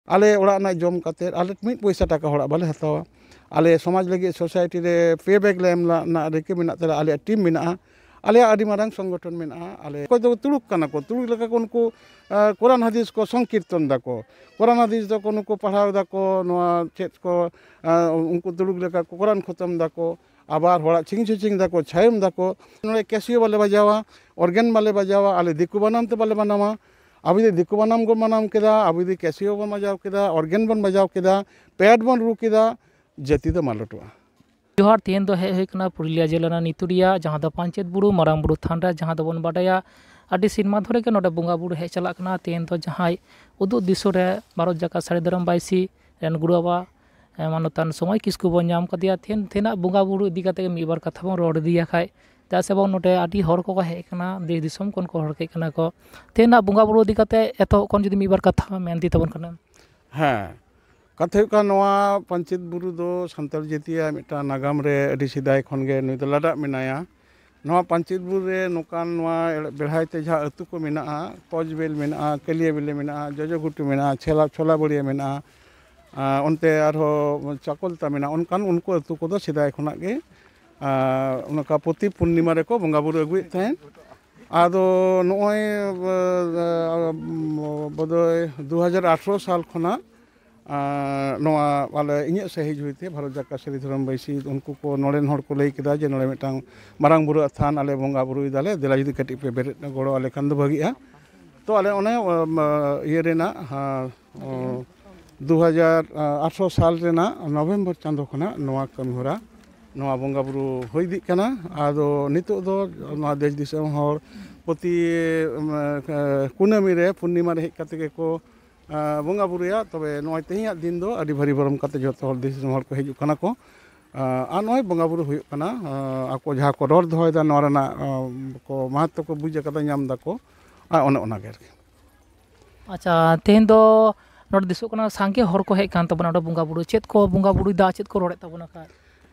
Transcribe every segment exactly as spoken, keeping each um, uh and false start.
ᱟᱞᱮ ᱚᱲᱟᱜ ᱨᱮᱱᱟᱜ ᱡᱚᱢ ᱠᱟᱛᱮ ᱟᱞᱮ ᱢᱤᱫ ᱯᱚᱭᱥᱟ ᱴᱟᱠᱟ ᱦᱚᱲᱟᱜ ᱵᱟᱞᱮ ᱦᱟᱛᱟᱣᱟ᱾ ᱟᱞᱮ ᱥᱚᱢᱟᱡᱽ ᱞᱟᱹᱜᱤᱫ ᱥᱳᱥᱟᱭᱴᱤ ᱨᱮ ᱯᱮ ᱵᱮᱜᱽ ᱞᱮ ᱮᱢ ᱨᱮᱱᱟᱜ ᱨᱤᱠᱟᱹ ᱢᱮᱱᱟᱜ ᱛᱟᱞᱮᱭᱟ᱾ ᱟᱞᱮᱭᱟᱜ ᱴᱤᱢ ᱢᱮᱱᱟᱜᱼᱟ, ᱟᱞᱮᱭᱟᱜ ᱟᱹᱰᱤ ᱢᱟᱨᱟᱝ ᱥᱚᱝᱜᱚᱴᱷᱚᱱ ᱢᱮᱱᱟᱜᱼᱟ᱾ ᱟᱞᱮ ᱚᱠᱚᱭ ᱫᱚ ᱛᱩᱲᱩᱠ ᱠᱟᱱᱟ ᱠᱚ, ᱛᱩᱲᱩᱠ ᱞᱮᱠᱟ ᱠᱚ ᱩᱱᱠᱩ ᱟᱸ, ᱠᱳᱨᱟᱱ ᱦᱟᱫᱤᱥ ᱠᱚ ᱥᱚᱝᱠᱤᱨᱛᱚᱱ ᱫᱟᱠᱚ, ᱠᱳᱨᱟᱱ ᱦᱟᱫᱤᱥ ᱫᱚᱠᱚ ᱱᱩᱠᱩ ᱯᱟᱲᱦᱟᱣ ᱫᱟᱠᱚ, ᱱᱚᱣᱟ ᱪᱮᱫ ᱠᱚ, ᱟᱸ, ᱩᱱᱠᱩ ᱛᱩᱲᱩᱠ ᱞᱮᱠᱟ ᱠᱚ ᱠᱳᱨᱟᱱ ᱠᱷᱚᱛᱚᱢ ᱫᱟᱠᱚ, ᱟᱵᱟᱨ ᱦᱚᱲᱟᱜ ᱪᱷᱤᱝ ᱪᱷᱤᱝ ᱫᱟᱠᱚ, ᱪᱷᱟᱭᱚᱢ ᱫᱟᱠᱚ᱾ ᱱᱚᱰᱮ ᱠᱮᱥᱤᱭᱳ ᱵᱟᱞᱮ ᱵᱟᱡᱟᱣᱟ, ᱚᱨᱜᱮᱱ ᱵᱟᱞᱮ ᱵᱟᱡᱟᱣᱟ, ᱟᱞᱮ ᱫᱤᱠᱩ ᱵᱟᱱᱟᱢ ᱛᱮ ᱵᱟᱞᱮ ᱵᱟᱱᱟᱢᱟ᱾ ᱟᱵᱚ ᱡᱩᱫᱤ ᱫᱤᱠᱩ ᱵᱟᱱᱟᱢ ᱠᱚ ᱢᱟᱱᱟᱣ ᱠᱮᱫᱟ, ᱟᱵᱚ ᱡᱩᱫᱤ ᱠᱮᱥᱤᱭᱳ ᱵᱚᱱ ᱵᱟᱡᱟᱣ ᱠᱮᱫᱟ, ᱚᱨᱜᱮᱱ ᱵᱚᱱ ᱵᱟᱡᱟᱣ ᱠᱮᱫᱟ, ᱯᱮᱰ ᱵᱚᱱ ᱨᱩ ᱠᱮᱫᱟ, ᱡᱟᱹᱛᱤ ᱫᱚ ᱢᱟᱞᱚᱴᱚᱜᱼᱟ᱾ ᱡᱚᱦᱟᱨ, ᱛᱮᱦᱮᱧ ᱫᱚ ᱦᱮᱡ ᱦᱩᱭ ᱠᱟᱱᱟ ᱯᱩᱨᱩᱞᱤᱭᱟᱹ ᱡᱮᱞᱟ ᱨᱮᱱᱟᱜ ᱱᱤᱛᱩᱨᱤᱭᱟ, ᱡᱟᱦᱟᱸ ᱫᱚ ᱯᱟᱧᱪᱮᱛ ᱵᱩᱨᱩ ᱢᱟᱨᱟᱝ ᱵᱩᱨᱩ ᱛᱷᱟᱱ ᱨᱮ, ᱡᱟᱦᱟᱸ ᱫᱚᱵᱚᱱ ᱵᱟᱰᱟᱭᱟ ᱟᱹᱰᱤ ᱥᱮᱨᱢᱟ ᱫᱷᱚᱨᱮ ᱜᱮ ᱱᱚᱰᱮ ᱵᱚᱸᱜᱟ ᱵᱩᱨᱩ ᱦᱮᱡ ᱪᱟᱞᱟᱜ ᱠᱟᱱᱟ᱾ ᱛᱮᱦᱮᱧ ᱫᱚ ᱡᱟᱦᱟᱸᱭ ᱩᱫᱩᱜ ᱫᱤᱥᱟᱹ ᱨᱮ ᱵᱷᱟᱨᱚᱛ ᱡᱟᱠᱟᱛ ᱥᱟᱹᱨᱤ ᱫᱷᱚᱨᱚᱢ ᱵᱟᱭᱥᱤ ᱨᱮᱱ ᱜᱩᱨᱩ ᱵᱟᱵᱟ, ᱮ, ᱢᱟᱱᱚᱛᱟᱱ ᱥᱚᱢᱚᱭ ᱠᱤᱥᱠᱩ ᱵᱚᱱ ᱧᱟᱢ ᱠᱟᱫᱮᱭᱟ᱾ ᱛᱮᱦᱮᱧ, ᱛᱮᱦᱮᱧᱟᱜ ᱵᱚᱸᱜᱟ ᱵᱩᱨᱩ ᱤᱫᱤ ᱠᱟᱛᱮ ᱜᱮ ᱢᱤᱫ ᱵᱟᱨ ᱠᱟᱛᱷᱟ ᱵᱚᱱ ᱨᱚᱲ ᱤᱫᱤᱭᱟ ᱠᱷᱟᱡ, ᱪᱮᱫᱟᱜ ᱥᱮ ᱵᱟᱝ ᱱᱚᱰᱮ ᱟᱹᱰᱤ ᱦᱚᱲ ᱠᱚᱠᱚ ᱦᱮᱡ ᱠᱟᱱᱟ, ᱫᱮᱥ ᱫᱤᱥᱚᱢ ᱠᱷᱚᱱ ᱠᱚ ᱦᱚᱲ ᱦᱮᱡ ᱠᱟᱱᱟ ᱠᱚ᱾ ᱛᱮᱦᱮᱧᱟᱜ ᱵᱚᱸᱜᱟ ᱵᱩᱨᱩ ᱤᱫᱤ ᱠᱟᱛᱮ ᱮᱛᱚᱦᱚᱵ ᱠᱷᱚᱱ ᱡᱩᱫᱤ ᱢᱤᱫ ᱵᱟᱨ ᱠᱟᱛᱷᱟ ᱢᱮᱱ ᱤᱫᱤ ᱛᱟᱵᱚᱱ ᱠᱷᱟᱱᱮᱢ᱾ ᱦᱮᱸ, ᱠᱟᱛᱷᱟ ᱦᱩᱭᱩᱜ ᱠᱟᱱᱟ, ᱱᱚᱣᱟ ᱯᱟᱧᱪᱮᱛ ᱵᱩᱨᱩ ᱫᱚ ᱥᱟᱱᱛᱟᱲ ᱡᱟᱹᱛᱤᱭᱟᱜ ᱢᱤᱫᱴᱟᱝ ᱱᱟᱜᱟᱢ ᱨᱮ ᱟᱹᱰᱤ ᱥᱮᱫᱟᱭ ᱠᱷᱚᱱ ᱜᱮ ᱱᱩᱭ ᱫᱚ ᱞᱟᱰᱟᱜ ᱢᱮᱱᱟᱭᱟ᱾ ᱱᱚᱣᱟ ᱯᱟᱧᱪᱮᱛ ᱵᱩᱨᱩ ᱨᱮ ᱱᱚᱝᱠᱟᱱ ᱱᱚᱣᱟ ᱵᱮᱲᱦᱟᱭ ᱛᱮ ᱡᱟᱦᱟᱸ ᱟᱹᱛᱩ ᱠᱚ ᱢᱮᱱᱟᱜᱼᱟ, ᱯᱚᱡᱽᱵᱮᱞ ᱢᱮᱱᱟᱜᱼᱟ, ᱠᱟᱹᱞᱤᱭᱟᱹᱵᱤᱞᱤ ᱢᱮᱱᱟᱜᱼᱟ, ᱡᱚᱡᱚ ᱜᱷᱩᱴᱩ ᱢᱮᱱᱟᱜᱼᱟ, ᱪᱷᱮᱞᱟ, ᱪᱷᱚᱞᱟᱵᱟᱹᱲᱤᱭᱟᱹ ᱢᱮᱱᱟᱜᱼᱟ, ᱟᱨ ᱚᱱᱛᱮ ᱟᱨᱦᱚᱸ ᱪᱟᱠᱚᱞᱛᱟ ᱢᱮᱱᱟᱜᱼᱟ, ᱚᱱᱠᱟᱱ ᱩᱱᱠᱩ ᱟᱹᱛᱩ ᱠᱚᱫᱚ ᱥᱮᱫᱟᱭ ᱠᱷᱚᱱᱟᱜ ᱜᱮ, ᱟᱨ ᱚᱱᱠᱟ ᱯᱨᱚᱛᱤ ᱯᱩᱨᱱᱤᱢᱟ ᱨᱮᱠᱚ ᱵᱚᱸᱜᱟ ᱵᱩᱨᱩ ᱟᱹᱜᱩᱭᱮᱫ ᱛᱟᱦᱮᱸᱫ᱾ ᱟᱫᱚ ᱱᱚᱜᱼᱚᱭ, ᱟᱸ, ᱵᱳᱫᱷᱚᱭ ᱫᱩ ᱦᱟᱡᱟᱨ ᱟᱴᱷᱨᱚ ᱥᱟᱞ ᱠᱷᱚᱱᱟᱜ, ᱟᱸ, ᱱᱚᱣᱟ ᱟᱞᱮ ᱤᱧᱟᱹᱜ ᱥᱟᱹᱦᱤᱡ ᱦᱩᱭᱛᱮ ᱵᱷᱟᱨᱚᱛ ᱡᱟᱠᱟᱛ ᱥᱟᱹᱨᱤ ᱫᱷᱚᱨᱚᱢ ᱵᱟᱹᱭᱥᱤ ᱩᱱᱠᱩ ᱠᱚ ᱱᱚᱰᱮᱱ ᱦᱚᱲ ᱠᱚ ᱞᱟᱹᱭ ᱠᱮᱫᱟ ᱡᱮ ᱱᱚᱰᱮ ᱢᱤᱫᱴᱟᱝ ᱢᱟᱨᱟᱝ ᱵᱩᱨᱩ ᱟᱜ ᱛᱷᱟᱱ ᱟᱞᱮ ᱵᱚᱸᱜᱟ ᱵᱩᱨᱩᱭ ᱫᱟᱞᱮ, ᱫᱮᱞᱟ ᱡᱩᱫᱤ ᱠᱟᱹᱴᱤᱡ ᱯᱮ ᱵᱮᱨᱮᱫ ᱜᱚᱲᱚ ᱟᱞᱮ ᱠᱷᱟᱱ ᱫᱚ ᱵᱷᱟᱹᱜᱤᱜᱼᱟ᱾ ᱛᱚ ᱟᱞᱮ ᱚᱱᱮ, ᱟᱸ, ᱤᱭᱟᱹ ᱨᱮᱱᱟᱜ, ᱟᱸ, ᱚ, ᱫᱩ ᱦᱟᱡᱟᱨ ᱟᱴᱷᱨᱚ ᱥᱟᱞ ᱨᱮᱱᱟᱜ ᱱᱚᱵᱷᱮᱢᱵᱚᱨ ᱪᱟᱸᱫᱳ ᱠᱷᱚᱱᱟᱜ ᱱᱚᱣᱟ ᱠᱟᱹᱢᱤᱦᱚᱨᱟ, ᱱᱚᱣᱟ ᱵᱚᱸᱜᱟ ᱵᱩᱨᱩ ᱦᱩᱭ ᱤᱫᱤᱜ ᱠᱟᱱᱟ᱾ ᱟᱫᱚ ᱱᱤᱛᱚᱜ ᱫᱚ ᱱᱚᱣᱟ ᱫᱮᱥ ᱫᱤᱥᱚᱢ ᱦᱚᱲ ᱯᱨᱚᱛᱤ, ᱩᱢ, ᱮ, ᱠᱩᱱᱟᱹᱢᱤ ᱨᱮ, ᱯᱩᱨᱱᱤᱢᱟ ᱨᱮ ᱦᱮᱡ ᱠᱟᱛᱮ ᱜᱮᱠᱚ, ᱮ, ᱵᱚᱸᱜᱟ ᱵᱩᱨᱩᱭᱟ᱾ ᱛᱚᱵᱮ ᱱᱚᱜᱼᱚᱭ ᱛᱮᱦᱮᱧᱟᱜ ᱫᱤᱱ ᱫᱚ ᱟᱹᱰᱤ ᱵᱷᱟᱹᱨᱤ ᱵᱷᱚᱨᱚᱢ ᱠᱟᱛᱮ ᱡᱚᱛᱚ ᱦᱚᱲ ᱫᱮᱥ ᱫᱤᱥᱚᱢ ᱦᱚᱲ ᱠᱚ ᱦᱤᱡᱩᱜ ᱠᱟᱱᱟ ᱠᱚ᱾ ᱮ, ᱟᱨ ᱱᱚᱜᱼᱚᱭ ᱵᱚᱸᱜᱟ ᱵᱩᱨᱩ ᱦᱩᱭᱩᱜ ᱠᱟᱱᱟ᱾ ᱮ, ᱟᱠᱚ ᱡᱟᱦᱟᱸ ᱠᱚ ᱨᱚᱲ ᱫᱚᱦᱚᱭᱮᱫᱟ, ᱱᱚᱣᱟ ᱨᱮᱱᱟᱜ, ᱮ, ᱠᱚ ᱢᱟᱦᱟᱛᱛᱚ ᱠᱚ ᱵᱩᱡᱽ ᱟᱠᱟᱫᱟ, ᱧᱟᱢ ᱫᱟᱠᱚ᱾ ᱟᱨ ᱚᱱᱮ ᱚᱱᱟ ᱜᱮ ᱟᱨᱠᱤ᱾ ᱟᱪᱪᱷᱟ, ᱛᱮᱦᱮᱧ ᱫᱚ ᱱᱚᱰᱮ ᱫᱤᱥᱚᱜ ᱠᱟᱱᱟ ᱥᱟᱸᱜᱮ ᱦᱚᱲ ᱠᱚ ᱦᱮᱡ ᱠᱟᱱ ᱛᱟᱵᱚᱱᱟ ᱱᱚᱰᱮ ᱵᱚᱸᱜᱟ ᱵᱩᱨᱩ᱾ ᱪᱮᱫ ᱠᱚ ᱵᱚᱸᱜᱟ ᱵᱩᱨᱩᱭᱮᱫᱟ, ᱪᱮᱫ ᱠᱚ ᱨᱚᱲᱮᱫ ᱛᱟᱵᱚᱱᱟ ᱠᱷᱟᱡ?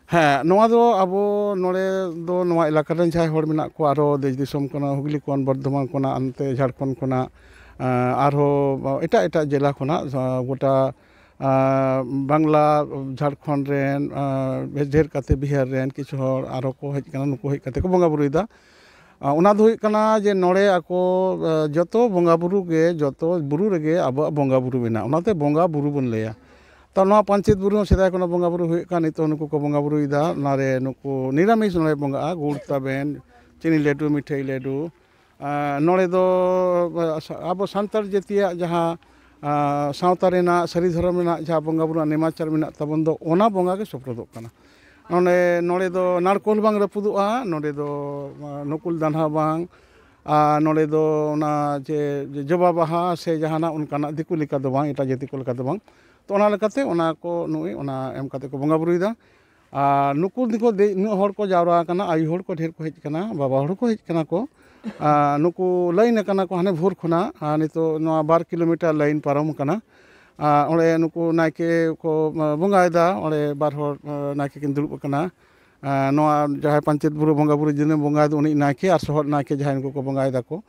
ᱦᱮᱸ, ᱱᱚᱣᱟ ᱫᱚ ᱟᱵᱚ ᱱᱚᱰᱮ ᱫᱚ ᱱᱚᱣᱟ ᱮᱞᱟᱠᱟ ᱨᱮᱱ ᱡᱟᱦᱟᱸᱭ ᱦᱚᱲ ᱢᱮᱱᱟᱜ ᱠᱚᱣᱟ, ᱟᱨᱚ ᱫᱮᱥ ᱫᱤᱥᱚᱢ ᱠᱷᱚᱱᱟᱜ, ᱦᱩᱜᱽᱞᱤ ᱠᱷᱚᱱ, ᱵᱚᱨᱫᱷᱚᱢᱟᱱ ᱠᱷᱚᱱᱟᱜ, ᱚᱱᱛᱮ ᱡᱷᱟᱲᱠᱷᱚᱸᱰ ᱠᱷᱚᱱᱟᱜ, ᱟᱨᱦᱚᱸ ᱮᱴᱟᱜ ᱮᱴᱟᱜ ᱡᱮᱞᱟ ᱠᱷᱚᱱᱟᱜ ᱜᱚᱴᱟ ᱵᱟᱝᱞᱟ, ᱡᱷᱟᱲᱠᱷᱚᱸᱰ ᱨᱮᱱ, ᱰᱷᱮᱨ ᱠᱟᱛᱮ ᱵᱤᱦᱟᱨ ᱨᱮᱱ ᱠᱤᱪᱷᱩ ᱦᱚᱲ ᱟᱨᱦᱚᱸ ᱠᱚ ᱦᱮᱡ ᱠᱟᱱᱟ᱾ ᱱᱩᱠᱩ ᱦᱮᱡ ᱠᱟᱛᱮ ᱠᱚ ᱵᱚᱸᱜᱟ ᱵᱩᱨᱩᱭᱮᱫᱟ᱾ ᱚᱱᱟ ᱫᱚ ᱦᱩᱭᱩᱜ ᱠᱟᱱᱟ ᱡᱮ ᱱᱚᱰᱮ ᱟᱠᱚ ᱡᱚᱛᱚ ᱵᱚᱸᱜᱟ ᱵᱩᱨᱩ ᱜᱮ, ᱡᱚᱛᱚ ᱵᱩᱨᱩ ᱨᱮᱜᱮ ᱟᱵᱚᱣᱟᱜ ᱵᱚᱸᱜᱟ ᱵᱩᱨᱩ ᱢᱮᱱᱟᱜᱼᱟ, ᱚᱱᱟᱛᱮ ᱵᱚᱸᱜᱟ ᱵᱩᱨᱩ ᱵᱚᱱ ᱞᱟᱹᱭᱟ᱾ ᱛᱚ ᱱᱚᱣᱟ ᱯᱟᱧᱪᱮᱛ ᱵᱩᱨᱩ ᱦᱚᱸ ᱥᱮᱫᱟᱭ ᱠᱷᱚᱱᱟᱜ ᱵᱚᱸᱜᱟ ᱵᱩᱨᱩ ᱦᱩᱭᱩᱜ ᱠᱟᱱ, ᱱᱤᱛᱚᱜ ᱱᱩᱠᱩ ᱠᱚ ᱵᱚᱸᱜᱟ ᱵᱩᱨᱩᱭᱮᱫᱟ᱾ ᱚᱱᱟᱨᱮ ᱱᱩᱠᱩ ᱱᱤᱨᱟᱢᱤᱥ ᱱᱚᱰᱮ ᱵᱚᱸᱜᱟᱜᱼᱟ, ᱜᱩᱲ ᱛᱟᱵᱮᱱ, ᱪᱤᱱᱤ ᱞᱟᱹᱰᱩ, ᱢᱤᱴᱷᱟᱹᱭ ᱞᱟᱹᱰᱩ᱾ ᱱᱚᱰᱮ ᱫᱚ ᱟᱵᱚ ᱥᱟᱱᱛᱟᱲ ᱡᱟᱹᱛᱤᱭᱟᱜ ᱡᱟᱦᱟᱸ ᱥᱟᱶᱛᱟ ᱨᱮᱱᱟᱜ, ᱥᱟᱹᱨᱤ ᱫᱷᱚᱨᱚᱢ ᱨᱮᱱᱟᱜ ᱡᱟᱦᱟᱸ ᱵᱚᱸᱜᱟ ᱵᱩᱨᱩ ᱱᱮᱢᱟᱪᱟᱨ ᱢᱮᱱᱟᱜ ᱛᱟᱵᱚᱱ ᱫᱚ, ᱚᱱᱟ ᱵᱚᱸᱜᱟ ᱜᱮ ᱥᱚᱯᱨᱚᱫᱚᱜ ᱠᱟᱱᱟ᱾ ᱱᱚᱰᱮ ᱱᱚᱰᱮ ᱫᱚ ᱱᱟᱲᱠᱳᱞ ᱵᱟᱝ ᱨᱟᱹᱯᱩᱫᱚᱜᱼᱟ, ᱱᱚᱰᱮ ᱫᱚ ᱱᱩᱠᱩᱞ ᱫᱟᱱᱦᱟ ᱵᱟᱝ, ᱟᱨ ᱱᱚᱰᱮ ᱫᱚ ᱚᱱᱟ ᱡᱮ ᱡᱚᱵᱟ ᱵᱟᱦᱟ ᱥᱮ ᱡᱟᱦᱟᱱᱟᱜ ᱚᱱᱠᱟᱱᱟᱜ ᱫᱤᱠᱩ ᱞᱮᱠᱟ ᱫᱚ ᱵᱟᱝ, ᱮᱴᱟᱜ ᱡᱟᱹᱛᱤ ᱠᱚ ᱞᱮᱠᱟ ᱫᱚ ᱵᱟᱝ᱾ ᱛᱚ ᱚᱱᱟ ᱞᱮᱠᱟᱛᱮ ᱚᱱᱟ ᱠᱚ ᱱᱩᱭ ᱚᱱᱟ ᱮᱢ ᱠᱟᱛᱮ ᱠᱚ ᱵᱚᱸᱜᱟ ᱵᱩᱨᱩᱭᱮᱫᱟ᱾ ᱟᱨ ᱱᱩᱠᱩ ᱫᱚᱠᱚ ᱫᱮᱡ, ᱩᱱᱟᱹᱜ ᱦᱚᱲ ᱠᱚ ᱡᱟᱣᱨᱟ ᱟᱠᱟᱱᱟ, ᱟᱭᱳ ᱦᱚᱲ ᱠᱚ ᱰᱷᱮᱨ ᱠᱚ ᱦᱮᱡ ᱟᱠᱟᱱᱟ, ᱵᱟᱵᱟ ᱦᱚᱲ ᱦᱚᱸᱠᱚ ᱦᱮᱡ ᱟᱠᱟᱱᱟ ᱠᱚ᱾ ᱟᱨ ᱱᱩᱠᱩ ᱞᱟᱭᱤᱱ ᱟᱠᱟᱱᱟ ᱠᱚ ᱦᱟᱱᱮ ᱵᱷᱳᱨ ᱠᱷᱚᱱᱟᱜ, ᱟᱨ ᱱᱤᱛᱚᱜ ᱱᱚᱣᱟ ᱵᱟᱨ ᱠᱤᱞᱳᱢᱤᱴᱟᱨ ᱞᱟᱭᱤᱱ ᱯᱟᱨᱚᱢ ᱟᱠᱟᱱᱟ᱾ ᱟᱨ ᱚᱸᱰᱮ ᱱᱩᱠᱩ ᱱᱟᱭᱠᱮ ᱠᱚ ᱵᱚᱸᱜᱟᱭᱮᱫᱟ, ᱚᱸᱰᱮ ᱵᱟᱨ ᱦᱚᱲ ᱱᱟᱭᱠᱮ ᱠᱤᱱ ᱫᱩᱲᱩᱵ ᱟᱠᱟᱱᱟ᱾ ᱱᱚᱣᱟ ᱡᱟᱦᱟᱸᱭ ᱯᱟᱧᱪᱮᱛ ᱵᱩᱨᱩ ᱵᱚᱸᱜᱟ ᱵᱩᱨᱩ ᱡᱤᱱᱮ ᱵᱚᱸᱜᱟᱭᱮᱫᱟ, ᱩᱱᱤ ᱱᱟᱭᱠᱮ ᱟᱨ ᱥᱚᱦᱚᱫ ᱱᱟᱭᱠᱮ ᱡᱟᱦᱟᱸᱭ ᱱᱩᱠᱩ ᱠᱚ ᱵᱚᱸᱜᱟᱭᱮᱫᱟ ᱠᱚ᱾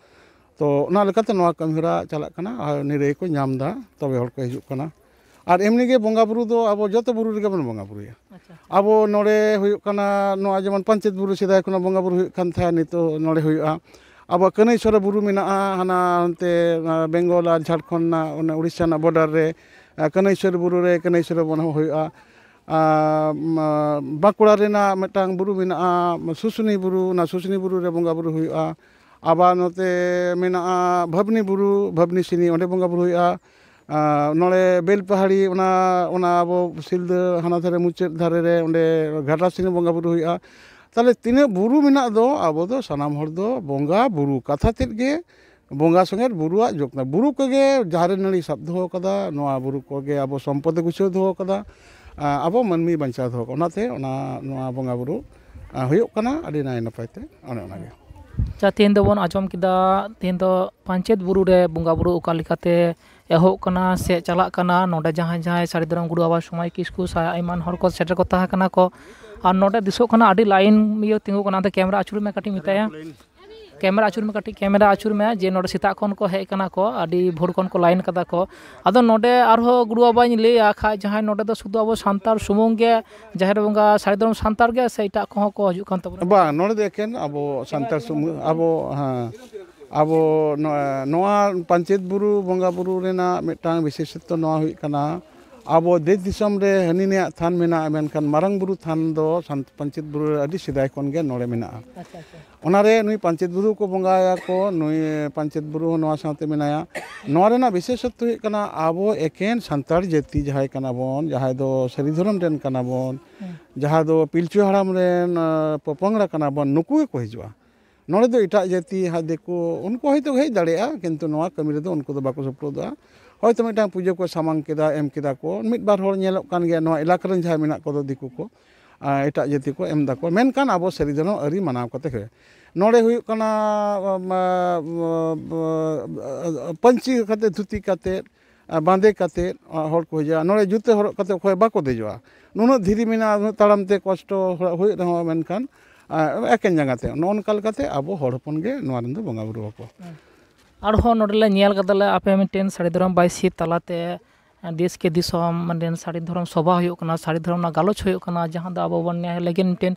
ᱛᱚ ᱚᱱᱟ ᱞᱮᱠᱟᱛᱮ ᱱᱚᱣᱟ ᱠᱟᱹᱢᱤᱦᱚᱨᱟ ᱪᱟᱞᱟᱜ ᱠᱟᱱᱟ ᱟᱨ ᱱᱤᱨᱟᱹᱭ ᱠᱚ ᱧᱟᱢ ᱮᱫᱟ, ᱛᱚᱵᱮ ᱦᱚᱲ ᱠᱚ ᱦᱤᱡᱩᱜ ᱠᱟᱱᱟ᱾ ᱟᱨ ᱮᱢᱱᱤ ᱜᱮ ᱵᱚᱸᱜᱟ ᱵᱩᱨᱩ ᱫᱚ ᱟᱵᱚ ᱡᱚᱛᱚ ᱵᱩᱨᱩ ᱨᱮᱜᱮ ᱵᱚᱱ ᱵᱚᱸᱜᱟ ᱵᱩᱨᱩᱭᱟ᱾ ᱟᱪᱪᱷᱟ᱾ ᱟᱵᱚ ᱱᱚᱰᱮ ᱦᱩᱭᱩᱜ ᱠᱟᱱᱟ, ᱱᱚᱣᱟ ᱡᱮᱢᱚᱱ ᱯᱟᱧᱪᱮᱛ ᱵᱩᱨᱩ ᱥᱮᱫᱟᱭ ᱠᱷᱚᱱᱟᱜ ᱵᱚᱸᱜᱟ ᱵᱩᱨᱩ ᱦᱩᱭᱩᱜ ᱠᱟᱱ ᱛᱟᱦᱮᱸᱫ, ᱱᱤᱛᱚᱜ ᱱᱚᱰᱮ ᱦᱩᱭᱩᱜᱼᱟ᱾ ᱟᱵᱚᱣᱟᱜ ᱠᱟᱹᱱᱟᱹᱭᱥᱚᱨ ᱵᱩᱨᱩ ᱢᱮᱱᱟᱜᱼᱟ, ᱦᱟᱱᱟ ᱦᱟᱱᱛᱮ, ᱟᱸ, ᱵᱮᱝᱜᱚᱞ ᱟᱨ ᱡᱷᱟᱲᱠᱷᱚᱸᱰ ᱨᱮᱱᱟᱜ, ᱚᱱᱟ ᱩᱲᱤᱥᱥᱟ ᱨᱮᱱᱟᱜ ᱵᱚᱰᱟᱨ ᱨᱮ, ᱟᱸ, ᱠᱟᱹᱱᱟᱹᱭᱥᱚᱨ ᱵᱩᱨᱩ ᱨᱮ ᱠᱟᱹᱱᱟᱹᱭᱥᱚᱨ ᱵᱚᱱ ᱦᱩᱭᱩᱜᱼᱟ᱾ ᱟᱸ, ᱢᱟ-, ᱵᱟᱸᱠᱩᱲᱟ ᱨᱮᱱᱟᱜ ᱢᱤᱫᱴᱟᱝ ᱵᱩᱨᱩ ᱢᱮᱱᱟᱜᱼᱟ, ᱥᱩᱥᱩᱱᱤ ᱵᱩᱨᱩ, ᱚᱱᱟ ᱥᱩᱥᱩᱱᱤ ᱵᱩᱨᱩ ᱨᱮ ᱵᱚᱸᱜᱟ ᱵᱩᱨᱩ ᱦᱩᱭᱩᱜᱼᱟ᱾ ᱟᱵᱟᱨ ᱱᱚᱛᱮ ᱢᱮᱱᱟᱜᱼᱟ ᱵᱷᱟᱵᱽᱱᱤ ᱵᱩᱨᱩ, ᱵᱷᱟᱵᱽᱱᱤ ᱥᱤᱱᱤ, ᱚᱸᱰᱮ ᱵᱚᱸᱜᱟ ᱵᱩᱨᱩ ᱦᱩᱭᱩᱜᱼᱟ᱾ ᱟᱨ ᱱᱚᱰᱮ ᱵᱮᱞᱯᱟᱦᱟᱲᱤ, ᱚᱱᱟ, ᱚᱱᱟ ᱟᱵᱚ ᱥᱤᱞᱫᱟᱹ ᱦᱟᱱᱟ ᱫᱷᱟᱨᱮ ᱢᱩᱪᱟᱹᱫ ᱫᱷᱟᱨᱮ ᱨᱮ, ᱚᱸᱰᱮ ᱜᱷᱟᱴᱟ ᱥᱤᱱᱤ ᱵᱚᱸᱜᱟ ᱵᱩᱨᱩ ᱦᱩᱭᱩᱜᱼᱟ᱾ ᱛᱟᱦᱞᱮ ᱛᱤᱱᱟᱹᱜ ᱵᱩᱨᱩ ᱢᱮᱱᱟᱜ ᱫᱚ, ᱟᱵᱚ ᱫᱚ ᱥᱟᱱᱟᱢ ᱦᱚᱲ ᱫᱚ ᱵᱚᱸᱜᱟ ᱵᱩᱨᱩ ᱠᱟᱛᱷᱟ ᱛᱮᱫ ᱜᱮ ᱵᱚᱸᱜᱟ ᱥᱚᱸᱜᱮ ᱵᱩᱨᱩᱣᱟᱜ ᱡᱚᱛᱱᱚ᱾ ᱵᱩᱨᱩ ᱠᱚᱜᱮ ᱡᱟᱦᱮᱨ ᱱᱟᱹᱲᱤ ᱥᱟᱵ ᱫᱚᱦᱚ ᱠᱟᱫᱟ, ᱱᱚᱣᱟ ᱵᱩᱨᱩ ᱠᱚᱜᱮ ᱟᱵᱚ ᱥᱚᱢᱯᱚᱫᱮ ᱜᱩᱪᱷᱟᱹᱣ ᱫᱚᱦᱚ ᱠᱟᱫᱟ, ᱟᱵᱚ ᱢᱟᱹᱱᱢᱤ ᱵᱟᱧᱪᱟᱣ ᱫᱚᱦᱚ ᱠᱟᱫᱟ᱾ ᱚᱱᱟᱛᱮ ᱚᱱᱟ, ᱱᱚᱣᱟ ᱵᱚᱸᱜᱟ ᱵᱩᱨᱩ ᱦᱩᱭᱩᱜ ᱠᱟᱱᱟ ᱟᱹᱰᱤ ᱱᱟᱭ ᱱᱟᱯᱟᱭ ᱛᱮ᱾ ᱚᱱᱮ ᱚᱱᱟᱜᱮ᱾ ᱟᱪᱪᱷᱟ, ᱛᱮᱦᱮᱧ ᱫᱚᱵᱚᱱ ᱟᱸᱡᱚᱢ ᱠᱮᱫᱟ, ᱛᱮᱦᱮᱧ ᱫᱚ ᱯᱟᱧᱪᱮᱛ ᱵᱩᱨᱩ ᱨᱮ ᱵᱚᱸᱜᱟ ᱵᱩᱨᱩ ᱚᱠᱟ ᱞᱮᱠᱟᱛᱮ ᱮᱦᱚᱵ ᱠᱟᱱᱟ ᱥᱮ ᱪᱟᱞᱟᱜ ᱠᱟᱱᱟ᱾ ᱱᱚᱰᱮ ᱡᱟᱦᱟᱸᱭ ᱡᱟᱦᱟᱸᱭ ᱥᱟᱹᱨᱤ ᱫᱷᱚᱨᱚᱢ ᱜᱩᱨᱩ ᱵᱟᱵᱟ ᱥᱚᱢᱟᱭ ᱠᱤᱥᱠᱩ ᱥᱟᱶ ᱮᱢᱟᱱ ᱦᱚᱲ ᱠᱚ ᱥᱮᱴᱮᱨ ᱠᱚ ᱛᱟᱦᱮᱸ ᱠᱟᱱᱟ ᱠᱚ, ᱟᱨ ᱱᱚᱰᱮ ᱫᱤᱥᱚᱜ ᱠᱟᱱᱟ ᱟᱹᱰᱤ ᱞᱟᱭᱤᱱ ᱤᱭᱟᱹ ᱛᱤᱸᱜᱩ ᱠᱟᱱᱟ᱾ ᱟᱫᱚ ᱠᱮᱢᱮᱨᱟ ᱟᱹᱪᱩᱨ ᱢᱮ ᱠᱟᱹᱴᱤᱡ, ᱢᱮᱛᱟᱭᱟ᱾ ᱠᱮᱢᱮᱨᱟ ᱟᱹᱪᱩᱨ ᱢᱮ, ᱠᱟᱹᱴᱤᱡ ᱠᱮᱢᱮᱨᱟ ᱟᱹᱪᱩᱨ ᱢᱮ, ᱡᱮ ᱱᱚᱰᱮ ᱥᱮᱛᱟᱜ ᱠᱷᱚᱱ ᱠᱚ ᱦᱮᱡ ᱠᱟᱱᱟ ᱠᱚ, ᱟᱹᱰᱤ ᱵᱷᱳᱨ ᱠᱷᱚᱱ ᱠᱚ ᱞᱟᱭᱤᱱ ᱠᱟᱫᱟ ᱠᱚ᱾ ᱟᱫᱚ ᱱᱚᱰᱮ ᱟᱨᱦᱚᱸ ᱜᱩᱨᱩ ᱵᱟᱵᱟᱧ ᱞᱟᱹᱭᱟ ᱠᱷᱟᱡ, ᱡᱟᱦᱟᱸᱭ ᱱᱚᱰᱮ ᱫᱚ ᱥᱩᱫᱷᱩ ᱟᱵᱚ ᱥᱟᱱᱛᱟᱲ ᱥᱩᱢᱩᱝ ᱜᱮ ᱡᱟᱦᱮᱨ ᱵᱚᱸᱜᱟ, ᱥᱟᱹᱨᱤ ᱫᱷᱚᱨᱚᱢ ᱥᱟᱱᱛᱟᱲ ᱜᱮ ᱥᱮ ᱮᱴᱟᱜ ᱠᱚᱦᱚᱸ ᱠᱚ ᱦᱤᱡᱩᱜ ᱠᱟᱱ ᱛᱟᱵᱚᱱᱟ? ᱵᱟᱝ, ᱱᱚᱰᱮ ᱫᱚ ᱮᱠᱮᱱ ᱟᱵᱚ ᱥᱟᱱᱛᱟᱲ ᱥᱩᱢᱩᱝ, ᱟᱵᱚ, ᱦᱮᱸ, ᱟᱵᱚ ᱱᱚᱣᱟ, ᱱᱚᱣᱟ ᱯᱟᱧᱪᱮᱛ ᱵᱩᱨᱩ ᱵᱚᱸᱜᱟ ᱵᱩᱨᱩ ᱨᱮᱱᱟᱜ ᱢᱤᱫᱴᱟᱝ ᱵᱤᱥᱮᱥᱚᱛᱛᱚ ᱱᱚᱣᱟ ᱦᱩᱭᱩᱜ ᱠᱟᱱᱟ, ᱟᱵᱚ ᱫᱮᱥ ᱫᱤᱥᱚᱢ ᱨᱮ ᱦᱟᱹᱱᱤ ᱱᱤᱭᱟᱜ ᱛᱷᱟᱱ ᱢᱮᱱᱟᱜᱼᱟ, ᱢᱮᱱᱠᱷᱟᱱ ᱢᱟᱨᱟᱝ ᱵᱩᱨᱩ ᱛᱷᱟᱱ ᱫᱚ ᱥᱟᱱ-, ᱯᱟᱧᱪᱮᱛ ᱵᱩᱨᱩ ᱨᱮ ᱟᱹᱰᱤ ᱥᱮᱫᱟᱭ ᱠᱷᱚᱱ ᱜᱮ ᱱᱚᱰᱮ ᱢᱮᱱᱟᱜᱼᱟ᱾ ᱟᱪᱪᱷᱟ, ᱟᱪᱪᱷᱟ᱾ ᱚᱱᱟᱨᱮ ᱱᱩᱭ ᱯᱟᱧᱪᱮᱛ ᱵᱩᱨᱩ ᱠᱚ ᱵᱚᱸᱜᱟᱭᱟ ᱠᱚ, ᱱᱩᱭ ᱯᱟᱧᱪᱮᱛ ᱵᱩᱨᱩ ᱦᱚᱸ ᱱᱚᱣᱟ ᱥᱟᱶᱛᱮ ᱢᱮᱱᱟᱭᱟ᱾ ᱱᱚᱣᱟ ᱨᱮᱱᱟᱜ ᱵᱤᱥᱮᱥᱚᱛᱛᱚ ᱦᱩᱭᱩᱜ ᱠᱟᱱᱟ, ᱟᱵᱚ ᱮᱠᱮᱱ ᱥᱟᱱᱛᱟᱲ ᱡᱟᱹᱛᱤ ᱡᱟᱦᱟᱸᱭ ᱠᱟᱱᱟ ᱵᱚᱱ, ᱡᱟᱦᱟᱸᱭ ᱫᱚ ᱥᱟᱹᱨᱤ ᱫᱷᱚᱨᱚᱢ ᱨᱮᱱ ᱠᱟᱱᱟ ᱵᱚᱱ, ᱦᱩᱸ᱾ ᱡᱟᱦᱟᱸ ᱫᱚ ᱯᱤᱞᱪᱩ ᱦᱟᱲᱟᱢ ᱨᱮᱱ, ᱟᱸ, ᱯᱚᱯᱚᱝᱲᱟ ᱠᱟᱱᱟ ᱵᱚᱱ, ᱱᱩᱠᱩ ᱜᱮᱠᱚ ᱦᱤᱡᱩᱜᱼᱟ᱾ ᱱᱚᱰᱮ ᱫᱚ ᱮᱴᱟᱜ ᱡᱟᱹᱛᱤ, ᱦᱟᱸᱜ ᱫᱤᱠᱩ, ᱩᱱᱠᱩ ᱦᱚᱭᱛᱳ ᱠᱚ ᱦᱮᱡ ᱫᱟᱲᱮᱭᱟᱜᱼᱟ, ᱠᱤᱱᱛᱩ ᱱᱚᱣᱟ ᱠᱟᱹᱢᱤ ᱨᱮᱫᱚ ᱩᱱᱠᱩ ᱫᱚ ᱵᱟᱠᱚ ᱥᱩᱯᱨᱩᱫᱚᱜᱼᱟ᱾ ᱦᱚᱭᱛᱳ ᱢᱤᱫᱴᱟᱝ ᱯᱩᱡᱟᱹ ᱠᱚ ᱥᱟᱢᱟᱝ ᱠᱮᱫᱟ, ᱮᱢ ᱠᱮᱫᱟ ᱠᱚ, ᱢᱤᱫ ᱵᱟᱨ ᱦᱚᱲ ᱧᱮᱞᱚᱜ ᱠᱟᱱ ᱜᱮᱭᱟ, ᱱᱚᱣᱟ ᱮᱞᱟᱠᱟ ᱨᱮᱱ ᱡᱟᱦᱟᱸᱭ ᱢᱮᱱᱟᱜ ᱠᱚᱫᱚ ᱫᱤᱠᱩ ᱠᱚ, ᱟᱨ ᱮᱴᱟᱜ ᱡᱟᱹᱛᱤ ᱠᱚ ᱮᱢ ᱫᱟᱠᱚ, ᱢᱮᱱᱠᱷᱟᱱ ᱟᱵᱚ ᱥᱟᱹᱨᱤ ᱫᱷᱚᱨᱚᱢ ᱟᱹᱨᱤ ᱢᱟᱱᱟᱣ ᱠᱟᱛᱮ ᱜᱮ᱾ ᱱᱚᱰᱮ ᱦᱩᱭᱩᱜ ᱠᱟᱱᱟ, ᱟᱢ, ᱟᱢ, ᱟᱢ, ᱯᱟᱹᱧᱪᱤ ᱠᱟᱛᱮ, ᱫᱷᱩᱛᱤ ᱠᱟᱛᱮ, ᱟᱨ ᱵᱟᱸᱫᱮ ᱠᱟᱛᱮ, ᱟᱨ ᱦᱚᱲ ᱠᱚ ᱦᱤᱡᱩᱜᱼᱟ᱾ ᱱᱚᱰᱮ ᱡᱩᱛᱟᱹ ᱦᱚᱨᱚᱜ ᱠᱟᱛᱮ ᱚᱠᱚᱭ ᱵᱟᱠᱚ ᱫᱮᱡᱚᱜᱼᱟ᱾ ᱱᱩᱱᱟᱹᱜ ᱫᱷᱤᱨᱤ ᱢᱮᱱᱟᱜᱼᱟ, ᱩᱱᱟᱹᱜ ᱛᱟᱲᱟᱢ ᱛᱮ ᱠᱚᱥᱴᱚ ᱦᱚᱲᱟᱜ ᱦᱩᱭᱩᱜ ᱨᱮᱦᱚᱸ, ᱢᱮᱱᱠᱷᱟᱱ, ᱟᱨ, ᱮᱠᱮᱱ ᱡᱟᱸᱜᱟ ᱛᱮ᱾ ᱱᱚᱜᱼᱚ ᱱᱚᱝᱠᱟ ᱞᱮᱠᱟᱛᱮ ᱟᱵᱚ ᱦᱚᱲ ᱦᱚᱯᱚᱱ ᱜᱮ ᱱᱚᱣᱟ ᱨᱮᱱ ᱫᱚ ᱵᱚᱸᱜᱟ ᱵᱩᱨᱩ ᱟᱠᱚ᱾ ᱟᱨᱦᱚᱸ ᱱᱚᱰᱮ ᱞᱮ ᱧᱮᱞ ᱠᱟᱫᱟᱞᱮ, ᱟᱯᱮ ᱢᱤᱫᱴᱮᱱ ᱥᱟᱹᱨᱤ ᱫᱷᱚᱨᱚᱢ ᱵᱟᱭᱥᱤ ᱛᱟᱞᱟᱛᱮ ᱫᱮᱥ ᱠᱮ ᱫᱤᱥᱚᱢ ᱢᱤᱫᱴᱮᱱ ᱥᱟᱹᱨᱤ ᱫᱷᱚᱨᱚᱢ ᱥᱚᱵᱷᱟ ᱦᱩᱭᱩᱜ ᱠᱟᱱᱟ, ᱥᱟᱹᱨᱤ ᱫᱷᱚᱨᱚᱢ ᱨᱮᱱᱟᱜ ᱜᱟᱞᱚᱪ ᱦᱩᱭᱩᱜ ᱠᱟᱱᱟ, ᱡᱟᱦᱟᱸ ᱫᱚ ᱟᱵᱚ ᱵᱚᱱ ᱧᱮᱞ ᱞᱟᱹᱜᱤᱫ ᱢᱤᱫᱴᱮᱱ,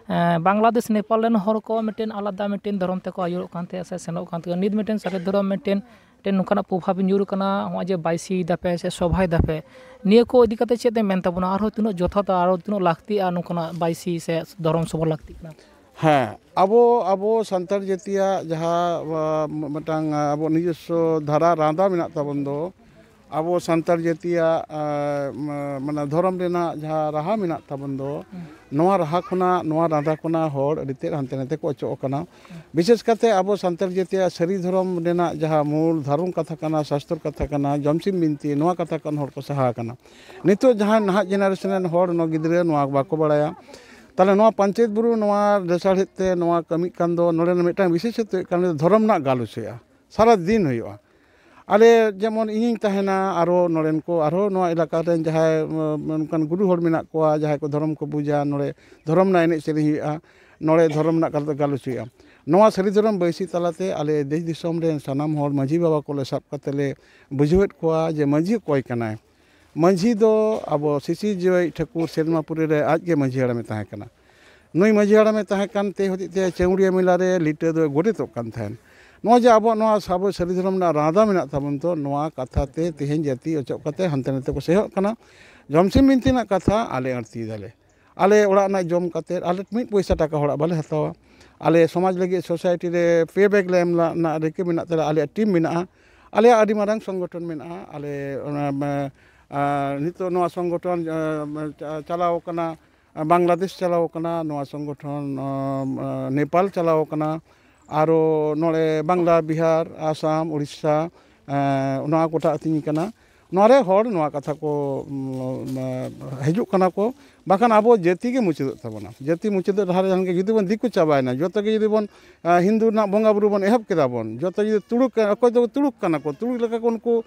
ᱮᱸ, ᱵᱟᱝᱞᱟᱫᱮᱥ, ᱱᱮᱯᱟᱞ ᱨᱮᱱ ᱦᱚᱲ ᱠᱚ ᱢᱤᱫᱴᱮᱱ ᱟᱞᱟᱫᱟ ᱢᱤᱫᱴᱮᱱ ᱫᱷᱚᱨᱚᱢ ᱛᱮᱠᱚ ᱟᱹᱭᱩᱨᱚᱜ ᱠᱟᱱ ᱛᱟᱦᱮᱸᱜ ᱥᱮ ᱥᱮᱱᱚᱜ ᱠᱟᱱ ᱛᱟᱦᱮᱸᱜ᱾ ᱱᱤᱛ ᱢᱤᱫᱴᱮᱱ ᱥᱟᱹᱨᱤ ᱫᱷᱚᱨᱚᱢ ᱢᱤᱫᱴᱮᱱ, ᱢᱤᱫᱴᱮᱱ ᱱᱚᱝᱠᱟᱱᱟᱜ ᱯᱨᱚᱵᱷᱟᱵᱽ ᱧᱩᱨ ᱠᱟᱱᱟ, ᱱᱚᱜᱼᱚᱭ ᱡᱮ ᱵᱟᱭᱥᱤ ᱫᱟᱯᱮ ᱥᱮ ᱥᱚᱵᱷᱟᱭ ᱫᱟᱯᱮ, ᱱᱤᱭᱟᱹ ᱠᱚ ᱤᱫᱤ ᱠᱟᱛᱮ ᱪᱮᱫ ᱮᱢ ᱢᱮᱱ ᱛᱟᱵᱚᱱᱟ? ᱟᱨᱦᱚᱸ ᱛᱤᱱᱟᱹᱜ ᱡᱚᱛᱷᱟᱛᱟ, ᱟᱨᱦᱚᱸ ᱛᱤᱱᱟᱹᱜ ᱞᱟᱹᱠᱛᱤᱜᱼᱟ ᱱᱚᱝᱠᱟᱱᱟᱜ ᱵᱟᱭᱥᱤ ᱥᱮ ᱫᱷᱚᱨᱚᱢ ᱥᱚᱵᱷᱟ ᱞᱟᱹᱠᱛᱤᱜ ᱠᱟᱱᱟ? ᱦᱮᱸ, ᱟᱵᱚ, ᱟᱵᱚ ᱥᱟᱱᱛᱟᱲ ᱡᱟᱹᱛᱤᱭᱟᱜ ᱡᱟᱦᱟᱸ, ᱟ, ᱢᱤᱫᱴᱟᱝ, ᱟ, ᱟᱵᱚ ᱱᱤᱡᱚᱥᱥᱚ ᱫᱷᱟᱨᱟ ᱨᱟᱸᱫᱟ ᱢᱮᱱᱟᱜ ᱛᱟᱵᱚᱱ ᱫᱚ, ᱟᱵᱚ ᱥᱟᱱᱛᱟᱲ ᱡᱟᱹᱛᱤᱭᱟᱜ, ᱟ, ᱢᱟ-, ᱢᱟᱱᱮ ᱫᱷᱚᱨᱚᱢ ᱨᱮᱱᱟᱜ ᱡᱟᱦᱟᱸ ᱨᱟᱦᱟ ᱢᱮᱱᱟᱜ ᱛᱟᱵᱚᱱ ᱫᱚ, ᱦᱩᱸ᱾ ᱱᱚᱣᱟ ᱨᱟᱦᱟ ᱠᱷᱚᱱᱟᱜ, ᱱᱚᱣᱟ ᱨᱟᱸᱫᱟ ᱠᱷᱚᱱᱟᱜ ᱦᱚᱲ ᱟᱹᱰᱤ ᱛᱮᱫ ᱦᱟᱱᱛᱮ ᱱᱟᱛᱮ ᱠᱚ ᱚᱪᱚᱜ ᱟᱠᱟᱱᱟ᱾ ᱦᱩᱸ᱾ ᱵᱤᱥᱮᱥ ᱠᱟᱛᱮ ᱟᱵᱚ ᱥᱟᱱᱛᱟᱲ ᱡᱟᱹᱛᱤᱭᱟᱜ ᱥᱟᱹᱨᱤ ᱫᱷᱚᱨᱚᱢ ᱨᱮᱱᱟᱜ ᱡᱟᱦᱟᱸ ᱢᱩᱞ ᱫᱷᱚᱨᱚᱢ ᱠᱟᱛᱷᱟ ᱠᱟᱱᱟ, ᱥᱟᱥᱛᱚᱨ ᱠᱟᱛᱷᱟ ᱠᱟᱱᱟ, ᱡᱚᱢᱥᱤᱢ ᱵᱤᱱᱛᱤ, ᱱᱚᱣᱟ ᱠᱟᱛᱷᱟ ᱠᱷᱚᱱ ᱦᱚᱲ ᱠᱚ ᱥᱟᱦᱟ ᱟᱠᱟᱱᱟ᱾ ᱱᱤᱛᱚᱜ ᱡᱟᱦᱟᱸ ᱱᱟᱦᱟᱜ generation ᱨᱮᱱ ᱦᱚᱲ, ᱱᱚᱣᱟ ᱜᱤᱫᱽᱨᱟᱹ ᱱᱚᱣᱟ ᱵᱟᱠᱚ ᱵᱟᱲᱟᱭᱟ᱾ ᱛᱟᱦᱞᱮ ᱱᱚᱣᱟ ᱯᱟᱧᱪᱮᱛ ᱵᱩᱨᱩ ᱱᱚᱣᱟ ᱞᱟᱥᱟᱲᱦᱮᱫ ᱛᱮ ᱱᱚᱣᱟ ᱠᱟᱹᱢᱤᱜ ᱠᱟᱱ ᱫᱚ, ᱱᱚᱰᱮ ᱨᱮᱱᱟᱜ ᱢᱤᱫᱴᱟᱝ ᱵᱤᱥᱮᱥᱚᱛᱛᱚ ᱦᱩᱭᱩᱜ ᱠᱟᱱᱟ, ᱫᱷᱚᱨᱚᱢ ᱨᱮᱱᱟᱜ ᱜᱟᱞᱚᱪ ᱦᱩᱭᱩᱜᱼᱟ, ᱥᱟᱨᱟ ᱫᱤᱱ ᱦᱩᱭᱩᱜᱼᱟ᱾ ᱟᱞᱮ ᱡᱮᱢᱚᱱ ᱤᱧᱤᱧ ᱛᱟᱦᱮᱱᱟ, ᱟᱨᱚ ᱱᱚᱰᱮᱱ ᱠᱚ, ᱟᱨᱦᱚᱸ ᱱᱚᱣᱟ ᱮᱞᱟᱠᱟ ᱨᱮᱱ ᱡᱟᱦᱟᱸᱭ, ᱩᱸ, ᱚᱱᱠᱟᱱ ᱜᱩᱨᱩ ᱦᱚᱲ ᱢᱮᱱᱟᱜ ᱠᱚᱣᱟ, ᱡᱟᱦᱟᱸᱭ ᱠᱚ ᱫᱷᱚᱨᱚᱢ ᱠᱚ ᱵᱩᱡᱟ, ᱱᱚᱰᱮ ᱫᱷᱚᱨᱚᱢ ᱨᱮᱱᱟᱜ ᱮᱱᱮᱡ ᱥᱮᱨᱮᱧ ᱦᱩᱭᱩᱜᱼᱟ, ᱱᱚᱰᱮ ᱫᱷᱚᱨᱚᱢ ᱨᱮᱱᱟᱜ ᱠᱟᱛᱷᱟ ᱜᱟᱞᱚᱪ ᱦᱩᱭᱩᱜᱼᱟ᱾ ᱱᱚᱣᱟ ᱥᱟᱹᱨᱤ ᱫᱷᱚᱨᱚᱢ ᱵᱟᱹᱭᱥᱤ ᱛᱟᱞᱟᱛᱮ ᱟᱞᱮ ᱫᱮᱥ ᱫᱤᱥᱚᱢ ᱨᱮᱱ ᱥᱟᱱᱟᱢ ᱦᱚᱲ ᱢᱟᱹᱡᱷᱤ ᱵᱟᱵᱟ ᱠᱚᱞᱮ ᱥᱟᱵ ᱠᱟᱛᱮ ᱞᱮ ᱵᱩᱡᱷᱟᱹᱣᱮᱫ ᱠᱚᱣᱟ ᱡᱮ ᱢᱟᱹᱡᱷᱤ ᱚᱠᱚᱭ ᱠᱟᱱᱟᱭ᱾ ᱢᱟᱹᱡᱷᱤ ᱫᱚ ᱟᱵᱚ ᱥᱤᱥᱤᱨ ᱡᱤᱣᱤ ᱴᱷᱟᱹᱠᱩᱨ ᱥᱮᱨᱢᱟᱯᱩᱨᱤ ᱨᱮ ᱟᱡ ᱜᱮ ᱢᱟᱹᱡᱷᱤ ᱦᱟᱲᱟᱢᱮ ᱛᱟᱦᱮᱸ ᱠᱟᱱᱟ᱾ ᱱᱩᱭ ᱢᱟᱹᱡᱷᱤ ᱦᱟᱲᱟᱢᱮ ᱛᱟᱦᱮᱸ ᱠᱟᱱ ᱛᱮ ᱦᱚᱛᱮᱡ ᱛᱮ ᱪᱟᱹᱣᱲᱤᱭᱟᱹ ᱢᱮᱞᱟ ᱨᱮ ᱞᱤᱴᱟᱹ ᱫᱚᱭ ᱜᱚᱰᱮᱛᱚᱜ ᱠᱟᱱ ᱛᱟᱦᱮᱸᱱ᱾ ᱱᱚᱜᱼᱚᱭ ᱡᱮ ᱟᱵᱚᱣᱟᱜ ᱱᱚᱣᱟ ᱥᱟᱵᱚ ᱥᱟᱹᱨᱤ ᱫᱷᱚᱨᱚᱢ ᱨᱮᱱᱟᱜ ᱨᱟᱸᱫᱟ ᱢᱮᱱᱟᱜ ᱛᱟᱵᱚᱱ ᱫᱚ, ᱱᱚᱣᱟ ᱠᱟᱛᱷᱟ ᱛᱮ ᱛᱮᱦᱮᱧ ᱡᱟᱹᱛᱤ ᱚᱪᱚᱜ ᱠᱟᱛᱮ ᱦᱟᱱᱛᱮ ᱱᱟᱛᱮ ᱠᱚ ᱥᱮᱦᱚᱜ ᱠᱟᱱᱟ᱾ ᱡᱚᱢᱥᱤᱢ ᱵᱤᱱᱛᱤ ᱨᱮᱱᱟᱜ ᱠᱟᱛᱷᱟ ᱟᱞᱮ ᱟᱹᱲᱛᱤᱭ ᱫᱟᱞᱮ᱾ ᱟᱞᱮ ᱚᱲᱟᱜ ᱨᱮᱱᱟᱜ ᱡᱚᱢ ᱠᱟᱛᱮ ᱟᱞᱮ ᱢᱤᱫ ᱯᱚᱭᱥᱟ ᱴᱟᱠᱟ ᱦᱚᱲᱟᱜ ᱵᱟᱞᱮ ᱦᱟᱛᱟᱣᱟ᱾ ᱟᱞᱮ ᱥᱚᱢᱟᱡᱽ ᱞᱟᱹᱜᱤᱫ ᱥᱳᱥᱟᱭᱴᱤ ᱨᱮ ᱯᱮ ᱵᱮᱜᱽ ᱞᱮ ᱮᱢ ᱨᱮᱱᱟᱜ ᱨᱤᱠᱟᱹ ᱢᱮᱱᱟᱜ ᱛᱟᱞᱮᱭᱟ᱾ ᱟᱞᱮᱭᱟᱜ ᱴᱤᱢ ᱢᱮᱱᱟᱜᱼᱟ, ᱟᱞᱮᱭᱟᱜ ᱟᱹᱰᱤ ᱢᱟᱨᱟᱝ ᱥᱚᱝᱜᱚᱴᱷᱚᱱ ᱢᱮᱱᱟᱜᱼᱟ᱾ ᱟᱞᱮ ᱚᱱᱟ, ᱟᱨ ᱱᱤᱛᱚᱜ ᱱᱚᱣᱟ ᱥᱚᱝᱜᱚᱴᱷᱚᱱ ᱪᱟᱞᱟᱣ ᱠᱟᱱᱟ, ᱵᱟᱝᱞᱟᱫᱮᱥ ᱪᱟᱞᱟᱣ ᱠᱟᱱᱟ, ᱱᱚᱣᱟ ᱥᱚᱝᱜᱚᱴᱷᱚᱱ ᱱᱮᱯᱟᱞ ᱪᱟᱞᱟᱣ ᱠᱟᱱᱟ, ᱟᱨᱚ ᱱᱚᱰᱮ ᱵᱟᱝᱞᱟ, ᱵᱤᱦᱟᱨ, ᱟᱥᱟᱢ, ᱩᱲᱤᱥᱥᱟ, ᱱᱚᱣᱟ ᱠᱚᱴᱟ ᱟᱹᱛᱤᱧ ᱠᱟᱱᱟ᱾ ᱱᱚᱣᱟ ᱨᱮ ᱦᱚᱲ ᱱᱚᱣᱟ ᱠᱟᱛᱷᱟ ᱠᱚ ᱦᱤᱡᱩᱜ ᱠᱟᱱᱟ ᱠᱚ, ᱵᱟᱠᱷᱟᱱ ᱟᱵᱚ ᱡᱟᱹᱛᱤ ᱜᱮ ᱢᱩᱪᱟᱹᱫᱚᱜ ᱛᱟᱵᱚᱱᱟ᱾ ᱡᱟᱹᱛᱤ ᱢᱩᱪᱟᱹᱫᱚᱜ ᱰᱟᱦᱟᱨ ᱨᱮ ᱡᱟᱦᱟᱸ ᱜᱮ ᱡᱩᱫᱤ ᱵᱚᱱ ᱫᱤᱠᱩ ᱪᱟᱵᱟᱭᱮᱱᱟ, ᱡᱚᱛᱚ ᱜᱮ ᱡᱩᱫᱤ ᱵᱚᱱ ᱦᱤᱱᱫᱩ ᱨᱮᱱᱟᱜ ᱵᱚᱸᱜᱟ ᱵᱩᱨᱩ ᱵᱚᱱ ᱮᱦᱚᱵ ᱠᱮᱫᱟ ᱵᱚᱱ, ᱡᱚᱛᱚ ᱡᱩᱫᱤ ᱛᱩᱲᱩᱠ, ᱚᱠᱚᱭ ᱫᱚ ᱛᱩᱲᱩᱠ ᱠᱟᱱᱟ ᱠᱚ, ᱛᱩᱲᱩᱠ ᱞᱮᱠᱟ ᱠᱚ ᱩᱱᱠᱩ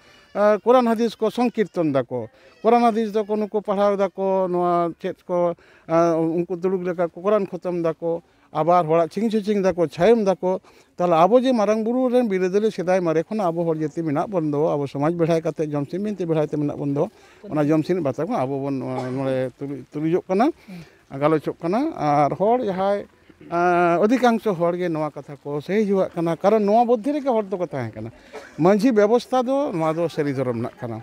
ᱠᱳᱨᱟᱱ ᱦᱟᱫᱤᱥ ᱠᱚ ᱥᱚᱝᱠᱤᱨᱛᱚᱱ ᱫᱟᱠᱚ, ᱠᱳᱨᱟᱱ ᱦᱟᱫᱤᱥ ᱫᱚᱠᱚ ᱱᱩᱠᱩ ᱯᱟᱲᱦᱟᱣ ᱫᱟᱠᱚ, ᱱᱚᱣᱟ ᱪᱮᱫ ᱠᱚ ᱩᱱᱠᱩ ᱛᱩᱲᱩᱠ ᱞᱮᱠᱟ ᱠᱚ ᱠᱳᱨᱟᱱ ᱠᱷᱚᱛᱚᱢ ᱫᱟᱠᱚ, ᱟᱵᱟᱨ ᱦᱚᱲᱟᱜ ᱪᱷᱤᱝ ᱪᱷᱤᱪᱷᱤᱝ ᱫᱟᱠᱚ, ᱪᱷᱟᱭᱚᱢ ᱫᱟᱠᱚ᱾ ᱛᱟᱦᱚᱞᱮ ᱟᱵᱚ ᱡᱮ ᱢᱟᱨᱟᱝ ᱵᱩᱨᱩ ᱨᱮᱱ ᱵᱤᱨᱟᱹᱫᱟᱹᱞᱤ ᱥᱮᱫᱟᱭ ᱢᱟᱨᱮ ᱠᱷᱚᱱᱟᱜ ᱟᱵᱚ ᱦᱚᱲ ᱡᱟᱹᱛᱤ ᱢᱮᱱᱟᱜ ᱵᱚᱱ ᱫᱚ, ᱟᱵᱚ ᱥᱚᱢᱟᱡᱽ ᱵᱮᱲᱦᱟᱭ ᱠᱟᱛᱮ ᱡᱚᱢᱥᱤᱢ ᱵᱤᱱᱛᱤ ᱵᱮᱲᱦᱟᱭ ᱛᱮ ᱢᱮᱱᱟᱜ ᱵᱚᱱ ᱫᱚ, ᱚᱱᱟ ᱡᱚᱢᱥᱤᱢ ᱵᱟᱛᱟ ᱠᱚ ᱟᱵᱚ ᱵᱚᱱ ᱱᱚᱣᱟ ᱱᱚᱰᱮ ᱛᱩᱞᱩᱡ, ᱛᱩᱞᱩᱡᱚᱜ ᱠᱟᱱᱟ, ᱜᱟᱞᱚᱪᱚᱜ ᱠᱟᱱᱟ᱾ ᱟᱨ ᱦᱚᱲ ᱡᱟᱦᱟᱸᱭ ᱚᱫᱷᱤᱠᱟᱝᱥᱚ ᱦᱚᱲ ᱜᱮ ᱱᱚᱣᱟ ᱠᱟᱛᱷᱟ ᱠᱚ ᱥᱟᱹᱦᱤ ᱡᱩᱣᱟᱜ ᱠᱟᱱᱟ, ᱠᱟᱨᱚᱱ ᱱᱚᱣᱟ ᱢᱚᱫᱽᱫᱷᱮ ᱨᱮᱜᱮ ᱦᱚᱲ ᱫᱚᱠᱚ ᱛᱟᱦᱮᱸ ᱠᱟᱱᱟ᱾ ᱢᱟᱹᱡᱷᱤ ᱵᱮᱵᱚᱥᱛᱷᱟ ᱫᱚ ᱱᱚᱣᱟ ᱫᱚ ᱥᱟᱹᱨᱤ ᱫᱷᱚᱨᱚᱢ ᱨᱮᱱᱟᱜ ᱠᱟᱱᱟ᱾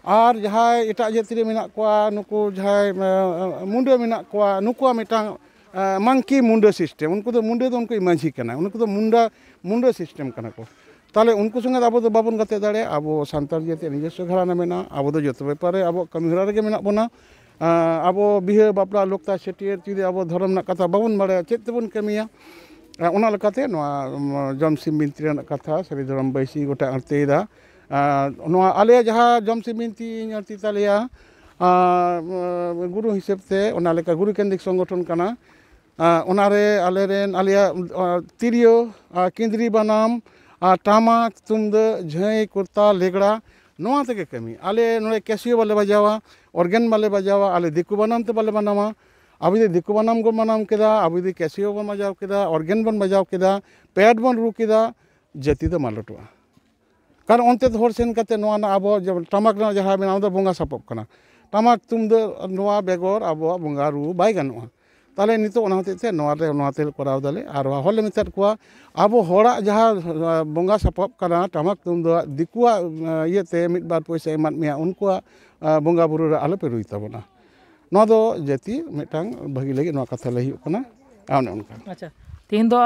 ᱟᱨ ᱡᱟᱦᱟᱸᱭ ᱮᱴᱟᱜ ᱡᱟᱹᱛᱤ ᱨᱮ ᱢᱮᱱᱟᱜ ᱠᱚᱣᱟ, ᱱᱩᱠᱩ ᱡᱟᱦᱟᱸᱭ ᱢᱩᱱᱰᱟᱹ ᱢᱮᱱᱟᱜ ᱠᱚᱣᱟ, ᱱᱩᱠᱩᱣᱟᱜ ᱢᱤᱫᱴᱟᱝ ᱢᱟᱝᱠᱤ ᱢᱩᱱᱰᱟᱹ ᱥᱤᱥᱴᱮᱢ᱾ ᱩᱱᱠᱩ ᱫᱚ ᱢᱩᱱᱰᱟᱹ ᱫᱚ ᱩᱱᱠᱩ ᱢᱟᱹᱡᱷᱤ ᱠᱟᱱᱟ, ᱩᱱᱠᱩ ᱫᱚ ᱢᱩᱱᱰᱟ, ᱢᱩᱱᱰᱟᱹ ᱥᱤᱥᱴᱮᱢ ᱠᱟᱱᱟ ᱠᱚ᱾ ᱛᱟᱦᱚᱞᱮ ᱩᱱᱠᱩ ᱥᱚᱸᱜᱮ ᱫᱚ ᱟᱵᱚ ᱫᱚ ᱵᱟᱵᱚᱱ ᱜᱟᱛᱮ ᱫᱟᱲᱮᱭᱟᱜᱼᱟ᱾ ᱟᱵᱚ ᱥᱟᱱᱛᱟᱲ ᱡᱟᱹᱛᱤᱭᱟᱜ ᱱᱤᱡᱚᱥᱥᱚ ᱜᱷᱟᱨᱟᱱᱟ ᱢᱮᱱᱟᱜᱼᱟ, ᱟᱵᱚ ᱫᱚ ᱡᱚᱛᱚ ᱵᱮᱯᱟᱨ ᱨᱮ ᱟᱵᱚᱣᱟᱜ ᱠᱟᱹᱢᱤ ᱦᱚᱨᱟ ᱨᱮᱜᱮ ᱢᱮᱱᱟᱜ ᱵᱚᱱᱟ᱾ ᱟᱵᱚ ᱵᱤᱦᱟᱹ ᱵᱟᱯᱞᱟ ᱞᱚᱠᱛᱟ ᱪᱷᱟᱹᱴᱭᱟᱹᱨ ᱡᱩᱫᱤ ᱟᱵᱚ ᱫᱷᱚᱨᱚᱢ ᱨᱮᱱᱟᱜ ᱠᱟᱛᱷᱟ ᱵᱟᱵᱚᱱ ᱵᱟᱲᱟᱭᱟ, ᱪᱮᱫ ᱛᱮᱵᱚᱱ ᱠᱟᱹᱢᱤᱭᱟ? ᱚᱱᱟ ᱞᱮᱠᱟᱛᱮ ᱱᱚᱣᱟ ᱡᱚᱢᱥᱤᱢ ᱵᱤᱱᱛᱤ ᱨᱮᱱᱟᱜ ᱠᱟᱛᱷᱟ ᱥᱟᱹᱨᱤ ᱫᱷᱚᱨᱚᱢ ᱵᱟᱹᱭᱥᱤ ᱜᱚᱴᱟ ᱟᱹᱲᱛᱤᱭᱮᱫᱟ᱾ ᱱᱚᱣᱟ ᱟᱞᱮᱭᱟᱜ ᱡᱟᱦᱟᱸ ᱡᱚᱢᱥᱤᱢ ᱵᱤᱱᱛᱤ ᱟᱹᱲᱛᱤ ᱛᱟᱞᱮᱭᱟ, ᱜᱩᱨᱩ ᱦᱤᱥᱟᱹᱵ ᱛᱮ ᱚᱱᱟ ᱞᱮᱠᱟ ᱜᱩᱨᱩ ᱠᱮᱱᱫᱨᱤᱠ ᱥᱚᱝᱜᱚᱴᱷᱚᱱ ᱠᱟᱱᱟ᱾ ᱚᱱᱟᱨᱮ ᱟᱞᱮᱨᱮᱱ, ᱟᱞᱮᱭᱟᱜ ᱛᱤᱨᱭᱳ, ᱠᱮᱸᱫᱽᱨᱤ ᱵᱟᱱᱟᱢ, ᱟᱨ ᱴᱟᱢᱟᱠ, ᱛᱩᱢᱫᱟᱹᱜ, ᱡᱷᱟᱹᱭ, ᱠᱚᱨᱛᱟ, ᱞᱮᱜᱽᱲᱟ, ᱱᱚᱣᱟ ᱛᱮᱜᱮ ᱠᱟᱹᱢᱤ᱾ ᱟᱞᱮ ᱱᱚᱰᱮ ᱠᱮᱥᱤᱭᱳ ᱵᱟᱞᱮ ᱵᱟᱡᱟᱣᱟ, ᱚᱨᱜᱮᱱ ᱵᱟᱞᱮ ᱵᱟᱡᱟᱣᱟ, ᱟᱞᱮ ᱫᱤᱠᱩ ᱵᱟᱱᱟᱢ ᱛᱮ ᱵᱟᱞᱮ ᱵᱟᱱᱟᱢᱟ᱾ ᱟᱵᱚ ᱡᱩᱫᱤ ᱫᱤᱠᱩ ᱵᱟᱱᱟᱢ ᱵᱚᱱ ᱵᱟᱱᱟᱢ ᱠᱮᱫᱟ, ᱟᱵᱚ ᱡᱩᱫᱤ ᱠᱮᱥᱤᱭᱳ ᱵᱚᱱ ᱵᱟᱡᱟᱣ ᱠᱮᱫᱟ, ᱚᱨᱜᱮᱱ ᱵᱚᱱ ᱵᱟᱡᱟᱣ ᱠᱮᱫᱟ, ᱯᱮᱰ ᱵᱚᱱ ᱨᱩ ᱠᱮᱫᱟ, ᱡᱟᱹᱛᱤ ᱫᱚ ᱢᱟᱞᱚᱴᱚᱜᱼᱟ᱾ ᱠᱟᱨᱚᱱ ᱚᱱᱛᱮ ᱫᱚ ᱦᱚᱲ ᱥᱮᱱ ᱠᱟᱛᱮ ᱱᱚᱣᱟ ᱨᱮᱱᱟᱜ ᱟᱵᱚ ᱡᱮᱢᱚᱱ ᱴᱟᱢᱟᱠ ᱨᱮᱱᱟᱜ ᱡᱟᱦᱟᱸ ᱢᱮᱱᱟᱜᱼᱟ, ᱚᱱᱟ ᱫᱚ ᱵᱚᱸᱜᱟ ᱥᱟᱯᱟᱵ ᱠᱟᱱᱟ᱾ ᱴᱟᱢᱟᱠ ᱛᱩᱢᱫᱟᱹᱜ ᱱᱚᱣᱟ ᱵᱮᱜᱚᱨ ᱟᱵᱚᱣᱟᱜ ᱵᱚᱸᱜᱟ ᱨᱩ ᱵᱟᱭ ᱜᱟᱱᱚᱜᱼᱟ᱾ ᱛᱟᱦᱚᱞᱮ ᱱᱤᱛᱚᱜ ᱚᱱᱟ ᱦᱚᱛᱮᱡ ᱛᱮ ᱱᱚᱣᱟ ᱨᱮ, ᱱᱚᱣᱟ ᱛᱮᱞᱮ ᱠᱚᱨᱟᱣ ᱫᱟᱞᱮ᱾ ᱟᱨ ᱦᱚᱲ ᱞᱮ ᱢᱮᱛᱟᱫ ᱠᱚᱣᱟ, ᱟᱵᱚ ᱦᱚᱲᱟᱜ ᱡᱟᱦᱟᱸ, ᱟᱸ, ᱵᱚᱸᱜᱟ ᱥᱟᱯᱟᱵ ᱠᱟᱱᱟ ᱴᱟᱢᱟᱠ ᱛᱩᱢᱫᱟᱹᱜ, ᱫᱤᱠᱩᱣᱟᱜ, ᱟᱸ, ᱤᱭᱟᱹᱛᱮ ᱢᱤᱫ ᱵᱟᱨ ᱯᱚᱭᱥᱟ ᱮᱢᱟᱫ ᱢᱮᱭᱟ, ᱩᱱᱠᱩᱣᱟᱜ, ᱟᱸ, ᱵᱚᱸᱜᱟ ᱵᱩᱨᱩ ᱨᱮ ᱟᱞᱚᱯᱮ ᱨᱩᱭ ᱛᱟᱵᱚᱱᱟ᱾ ᱱᱚᱣᱟ ᱫᱚ ᱡᱟᱹᱛᱤ ᱢᱤᱫᱴᱟᱝ ᱵᱷᱟᱹᱜᱤ ᱞᱟᱹᱜᱤᱫ ᱱᱚᱣᱟ ᱠᱟᱛᱷᱟ ᱞᱟᱹᱭ ᱦᱩᱭᱩᱜ ᱠᱟᱱᱟ᱾ ᱟᱨ ᱚᱱᱮ ᱚᱱᱠᱟ᱾ ᱟᱪᱪᱷᱟ, ᱛᱮᱦᱮᱧ ᱫᱚ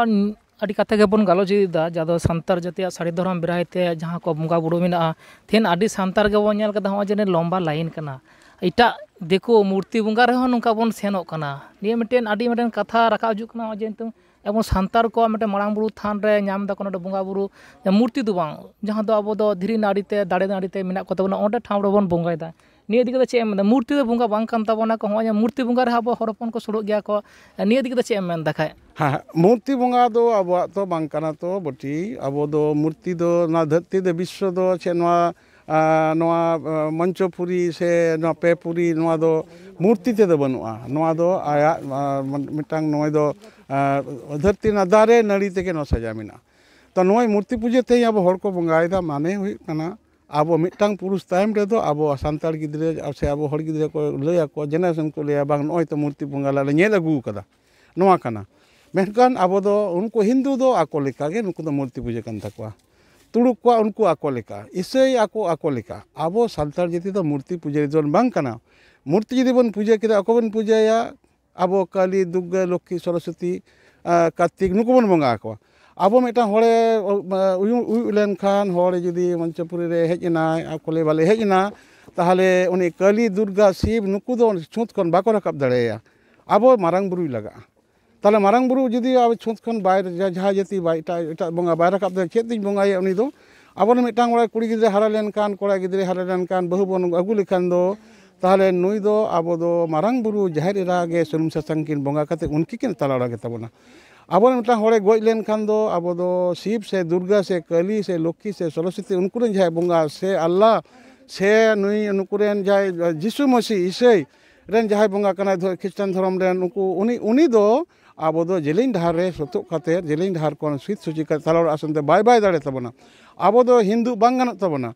ᱟᱹᱰᱤ ᱠᱟᱛᱷᱟ ᱜᱮᱵᱚᱱ ᱜᱟᱞᱚᱪ ᱤᱫᱤᱭᱮᱫᱟ, ᱡᱟᱦᱟᱸ ᱫᱚ ᱥᱟᱱᱛᱟᱲ ᱡᱟᱹᱛᱤᱭᱟᱜ ᱥᱟᱹᱨᱤ ᱫᱷᱚᱨᱚᱢ ᱵᱮᱲᱦᱟᱭ ᱛᱮ ᱡᱟᱦᱟᱸ ᱠᱚ ᱵᱚᱸᱜᱟ ᱵᱩᱨᱩ ᱢᱮᱱᱟᱜᱼᱟ᱾ ᱛᱮᱦᱮᱧ ᱟᱹᱰᱤ ᱥᱟᱱᱛᱟᱲ ᱜᱮᱵᱚᱱ ᱧᱮᱞ ᱠᱟᱫᱟ, ᱱᱚᱜᱼᱚᱭ ᱡᱮ ᱞᱚᱢᱵᱟ ᱞᱟᱭᱤᱱ ᱠᱟᱱᱟ, ᱮᱴᱟᱜ ᱫᱤᱠᱩ ᱢᱩᱨᱛᱤ ᱵᱚᱸᱜᱟ ᱨᱮᱦᱚᱸ ᱱᱚᱝᱠᱟ ᱵᱚᱱ ᱥᱮᱱᱚᱜ ᱠᱟᱱᱟ᱾ ᱱᱤᱭᱟᱹ ᱢᱤᱫᱴᱮᱱ ᱟᱹᱰᱤ ᱢᱤᱫᱴᱮᱱ ᱠᱟᱛᱷᱟ ᱨᱟᱠᱟᱵ ᱦᱤᱡᱩᱜ ᱠᱟᱱᱟ, ᱱᱚᱜᱼᱚᱭ ᱡᱮ ᱱᱤᱛᱚᱝ ᱟᱵᱚ ᱥᱟᱱᱛᱟᱲ ᱠᱚᱣᱟᱜ ᱢᱤᱫᱴᱮᱱ ᱢᱟᱨᱟᱝ ᱵᱩᱨᱩ ᱛᱷᱟᱱ ᱨᱮ ᱧᱟᱢ ᱫᱟᱠᱚ ᱱᱚᱰᱮ ᱵᱚᱸᱜᱟ ᱵᱩᱨᱩ, ᱢᱩᱨᱛᱤ ᱫᱚ ᱵᱟᱝ, ᱡᱟᱦᱟᱸ ᱫᱚ ᱟᱵᱚ ᱫᱚ ᱫᱷᱤᱨᱤ ᱱᱟᱹᱲᱤ ᱛᱮ, ᱫᱟᱨᱮ ᱱᱟᱹᱲᱤ ᱛᱮ ᱢᱮᱱᱟᱜ ᱠᱚ ᱛᱟᱵᱚᱱᱟ, ᱚᱸᱰᱮ ᱴᱷᱟᱶ ᱨᱮᱵᱚᱱ ᱵᱚᱸᱜᱟᱭᱮᱫᱟ᱾ ᱱᱤᱭᱟᱹ ᱤᱫᱤ ᱠᱟᱛᱮ ᱪᱮᱫ ᱮᱢ ᱢᱮᱱᱫᱟ? ᱢᱩᱨᱛᱤ ᱫᱚ ᱵᱚᱸᱜᱟ ᱵᱟᱝ ᱠᱟᱱ ᱛᱟᱵᱚᱱᱟ ᱠᱚ, ᱱᱚᱜᱼᱚᱭ ᱡᱮ ᱢᱩᱨᱛᱤ ᱵᱚᱸᱜᱟ ᱨᱮ ᱟᱵᱚ ᱦᱚᱲ ᱦᱚᱯᱚᱱ ᱠᱚ ᱥᱩᱨᱩᱜ ᱜᱮᱭᱟ ᱠᱚ, ᱱᱤᱭᱟᱹ ᱤᱫᱤ ᱠᱟᱛᱮ ᱪᱮᱫ ᱮᱢ ᱢᱮᱱ ᱫᱟ ᱠᱷᱟᱡ? ᱦᱮᱸ, ᱢᱩᱨᱛᱤ ᱵᱚᱸᱜᱟ ᱫᱚ ᱟᱵᱚᱣᱟᱜ ᱛᱚ ᱵᱟᱝ ᱠᱟᱱᱟ ᱛᱚ ᱵᱚᱴᱷᱤ᱾ ᱟᱵᱚ ᱫᱚ ᱢᱩᱨᱛᱤ ᱫᱚ ᱱᱚᱣᱟ ᱫᱷᱟᱹᱨᱛᱤ ᱫᱚ ᱵᱤᱥᱥᱚ ᱫᱚ ᱪᱮᱫ ᱱᱚᱣᱟ, ᱟᱸ, ᱱᱚᱣᱟ, ᱟᱸ, ᱢᱚᱧᱪᱚᱯᱩᱨᱤ ᱥᱮ ᱱᱚᱣᱟ ᱯᱮ ᱯᱩᱨᱤ, ᱱᱚᱣᱟ ᱫᱚ ᱢᱩᱨᱛᱤ ᱛᱮᱫᱚ ᱵᱟᱹᱱᱩᱜᱼᱟ᱾ ᱱᱚᱣᱟ ᱫᱚ ᱟᱭᱟᱜ, ᱟᱸ, ᱢᱤᱫᱴᱟᱝ ᱱᱚᱜᱼᱚᱭ ᱫᱚ, ᱟᱸ, ᱫᱷᱟᱹᱨᱛᱤ ᱨᱮᱱᱟᱜ ᱫᱟᱨᱮ ᱱᱟᱹᱲᱤ ᱛᱮᱜᱮ ᱱᱚᱣᱟ ᱥᱟᱡᱟᱣ ᱢᱮᱱᱟᱜᱼᱟ᱾ ᱛᱚ ᱱᱚᱜᱼᱚᱭ ᱢᱩᱨᱛᱤ ᱯᱩᱡᱟᱹ ᱛᱮ ᱟᱵᱚ ᱦᱚᱲ ᱠᱚ ᱵᱚᱸᱜᱟᱭᱮᱫᱟ, ᱢᱟᱱᱮ ᱦᱩᱭᱩᱜ ᱠᱟᱱᱟ ᱟᱵᱚ ᱢᱤᱫᱴᱟᱝ ᱯᱩᱨᱩᱥ ᱛᱟᱭᱚᱢ ᱨᱮᱫᱚ ᱟᱵᱚ ᱥᱟᱱᱛᱟᱲ ᱜᱤᱫᱽᱨᱟᱹ ᱥᱮ ᱟᱵᱚ ᱦᱚᱲ ᱜᱤᱫᱽᱨᱟᱹ ᱠᱚ ᱞᱟᱹᱭ ᱟᱠᱚ, generation ᱠᱚ ᱞᱟᱹᱭᱟ, "ᱵᱟᱝ, ᱱᱚᱜᱼᱚᱭ ᱛᱚ ᱢᱩᱨᱛᱤ ᱵᱚᱸᱜᱟ ᱞᱮ ᱧᱮᱞ ᱟᱹᱜᱩ ᱟᱠᱟᱫᱟ, ᱱᱚᱣᱟ ᱠᱟᱱᱟ᱾" ᱢᱮᱱᱠᱷᱟᱱ ᱟᱵᱚ ᱫᱚ ᱩᱱᱠᱩ ᱦᱤᱱᱫᱩ ᱫᱚ ᱟᱠᱚ ᱞᱮᱠᱟ ᱜᱮ, ᱱᱩᱠᱩ ᱫᱚ ᱢᱩᱨᱛᱤ ᱯᱩᱡᱟᱹ ᱠᱟᱱ ᱛᱟᱠᱚᱣᱟ᱾ ᱛᱩᱲᱩᱠ ᱠᱚᱣᱟᱜ ᱩᱱᱠᱩ ᱟᱠᱚ ᱞᱮᱠᱟ, ᱤᱥᱟᱹᱭ ᱟᱠᱚ ᱟᱠᱚ ᱞᱮᱠᱟ᱾ ᱟᱵᱚ ᱥᱟᱱᱛᱟᱲ ᱡᱟᱹᱛᱤ ᱫᱚ ᱢᱩᱨᱛᱤ ᱯᱩᱡᱟᱹ ᱫᱚ ᱵᱟᱝ ᱠᱟᱱᱟ᱾ ᱢᱩᱨᱛᱤ ᱡᱩᱫᱤ ᱵᱚᱱ ᱯᱩᱡᱟᱹ ᱠᱮᱫᱟ, ᱚᱠᱚᱭ ᱵᱚᱱ ᱯᱩᱡᱟᱹᱭᱟ? ᱟᱵᱚ ᱠᱟᱹᱞᱤ, ᱫᱩᱨᱜᱟᱹ, ᱞᱚᱠᱠᱷᱤ, ᱥᱚᱨᱚᱥᱚᱛᱤ, ᱟᱸ, ᱠᱟᱨᱛᱤᱠ, ᱱᱩᱠᱩ ᱵᱚᱱ ᱵᱚᱸᱜᱟ ᱟᱠᱚᱣᱟ᱾ ᱟᱵᱚ ᱢᱤᱫᱴᱟᱝ ᱦᱚᱲᱮ, ᱟᱸ, ᱩᱭᱩ-, ᱩᱭᱩᱜ ᱞᱮᱱᱠᱷᱟᱱ, ᱦᱚᱲ ᱡᱩᱫᱤ ᱢᱚᱧᱪᱚᱯᱩᱨᱤ ᱨᱮ ᱦᱮᱡ ᱮᱱᱟᱭ, ᱟᱨ ᱠᱚ ᱞᱟᱹᱭ, "ᱵᱟᱞᱮ ᱦᱮᱡ ᱮᱱᱟ", ᱛᱟᱦᱚᱞᱮ ᱩᱱᱤ ᱠᱟᱹᱞᱤ, ᱫᱩᱨᱜᱟ, ᱥᱤᱵ, ᱱᱩᱠᱩ ᱫᱚ ᱪᱷᱩᱸᱛ ᱠᱷᱚᱱ ᱵᱟᱠᱚ ᱨᱟᱠᱟᱵ ᱫᱟᱲᱮᱭᱟᱭᱟ᱾ ᱟᱵᱚ ᱢᱟᱨᱟᱝ ᱵᱩᱨᱩᱭ ᱞᱟᱜᱟᱜᱼᱟ᱾ ᱛᱟᱦᱚᱞᱮ ᱢᱟᱨᱟᱝ ᱵᱩᱨᱩ ᱡᱩᱫᱤ ᱟᱵᱚ ᱪᱷᱩᱸᱛ ᱠᱷᱚᱱ ᱵᱟᱭ, ᱡᱟ-, ᱡᱟᱦᱟᱸ ᱡᱟᱹᱛᱤ ᱵᱟᱭ, ᱮᱴᱟᱜ, ᱮᱴᱟᱜ ᱵᱚᱸᱜᱟ ᱵᱟᱭ ᱨᱟᱠᱟᱵ ᱫᱟᱲᱮᱭᱟᱜᱼᱟ, ᱪᱮᱫ ᱛᱤᱧ ᱵᱚᱸᱜᱟᱭᱟ ᱩᱱᱤ ᱫᱚ? ᱟᱵᱚᱨᱮᱱ ᱢᱤᱫᱴᱟᱝ ᱚᱲᱟᱜ ᱠᱩᱲᱤ ᱜᱤᱫᱽᱨᱟᱹ ᱦᱟᱨᱟ ᱞᱮᱱᱠᱷᱟᱱ, ᱠᱚᱲᱟ ᱜᱤᱫᱽᱨᱟᱹ ᱦᱟᱨᱟ ᱞᱮᱱᱠᱷᱟᱱ, ᱵᱟᱹᱦᱩ ᱵᱚᱱ ᱟᱹᱜᱩ ᱞᱮᱠᱷᱟᱱ ᱫᱚ, ᱛᱟᱦᱚᱞᱮ ᱱᱩᱭ ᱫᱚ ᱟᱵᱚ ᱫᱚ ᱢᱟᱨᱟᱝ ᱵᱩᱨᱩ, ᱡᱟᱦᱮᱨ ᱮᱨᱟ ᱜᱮ ᱥᱩᱱᱩᱢ ᱥᱟᱥᱟᱝ ᱠᱤᱱ ᱵᱚᱸᱜᱟ ᱠᱟᱛᱮ ᱩᱱᱠᱤᱱ ᱠᱤᱱ ᱛᱟᱞᱟ ᱚᱲᱟᱜ ᱜᱮ ᱛᱟᱵᱚᱱᱟ᱾ ᱟᱵᱚᱨᱮᱱ ᱢᱤᱫᱴᱟᱝ ᱦᱚᱲᱮ ᱜᱚᱡ ᱞᱮᱱᱠᱷᱟᱱ ᱫᱚ, ᱟᱵᱚ ᱫᱚ ᱥᱤᱵ ᱥᱮ ᱫᱩᱨᱜᱟ ᱥᱮ ᱠᱟᱹᱞᱤ ᱥᱮ ᱞᱚᱠᱠᱷᱤ ᱥᱮ ᱥᱚᱨᱚᱥᱚᱛᱤ, ᱩᱱᱠᱩ ᱨᱮᱱ ᱡᱟᱦᱟᱸᱭ ᱵᱚᱸᱜᱟ ᱥᱮ ᱟᱞᱞᱟ ᱥᱮ ᱱᱩᱭ, ᱱᱩᱠᱩ ᱨᱮᱱ ᱡᱟᱦᱟᱸᱭ ᱡᱤᱥᱩ ᱢᱟᱹᱥᱤ ᱤᱥᱟᱹᱭ, ᱨᱮᱱ ᱡᱟᱦᱟᱸᱭ ᱵᱚᱸᱜᱟ ᱠᱟᱱᱟᱭ ᱫᱷᱚ-, ᱠᱷᱨᱤᱥᱴᱟᱱ ᱫᱷᱚᱨᱚᱢ ᱨᱮᱱ, ᱩᱱᱠᱩ, ᱩᱱᱤ, ᱩᱱᱤ ᱫᱚ ᱟᱵᱚ ᱫᱚ ᱡᱮᱞᱮᱧ ᱰᱟᱦᱟᱨ ᱨᱮ ᱥᱚᱛᱚᱜ ᱠᱟᱛᱮ, ᱡᱮᱞᱮᱧ ᱰᱟᱦᱟᱨ ᱠᱷᱚᱱ ᱥᱤᱫ ᱥᱩᱪᱤ ᱠᱟᱛᱮ ᱛᱟᱞᱟ ᱚᱲᱟᱜ ᱥᱮᱱ ᱛᱮ ᱵᱟᱭ ᱵᱟᱭ ᱫᱟᱲᱮ ᱛᱟᱵᱚᱱᱟ᱾ ᱟᱵᱚ ᱫᱚ ᱦᱤᱱᱫᱩ ᱵᱟᱝ ᱜᱟᱱᱚᱜ ᱛᱟᱵᱚᱱᱟ,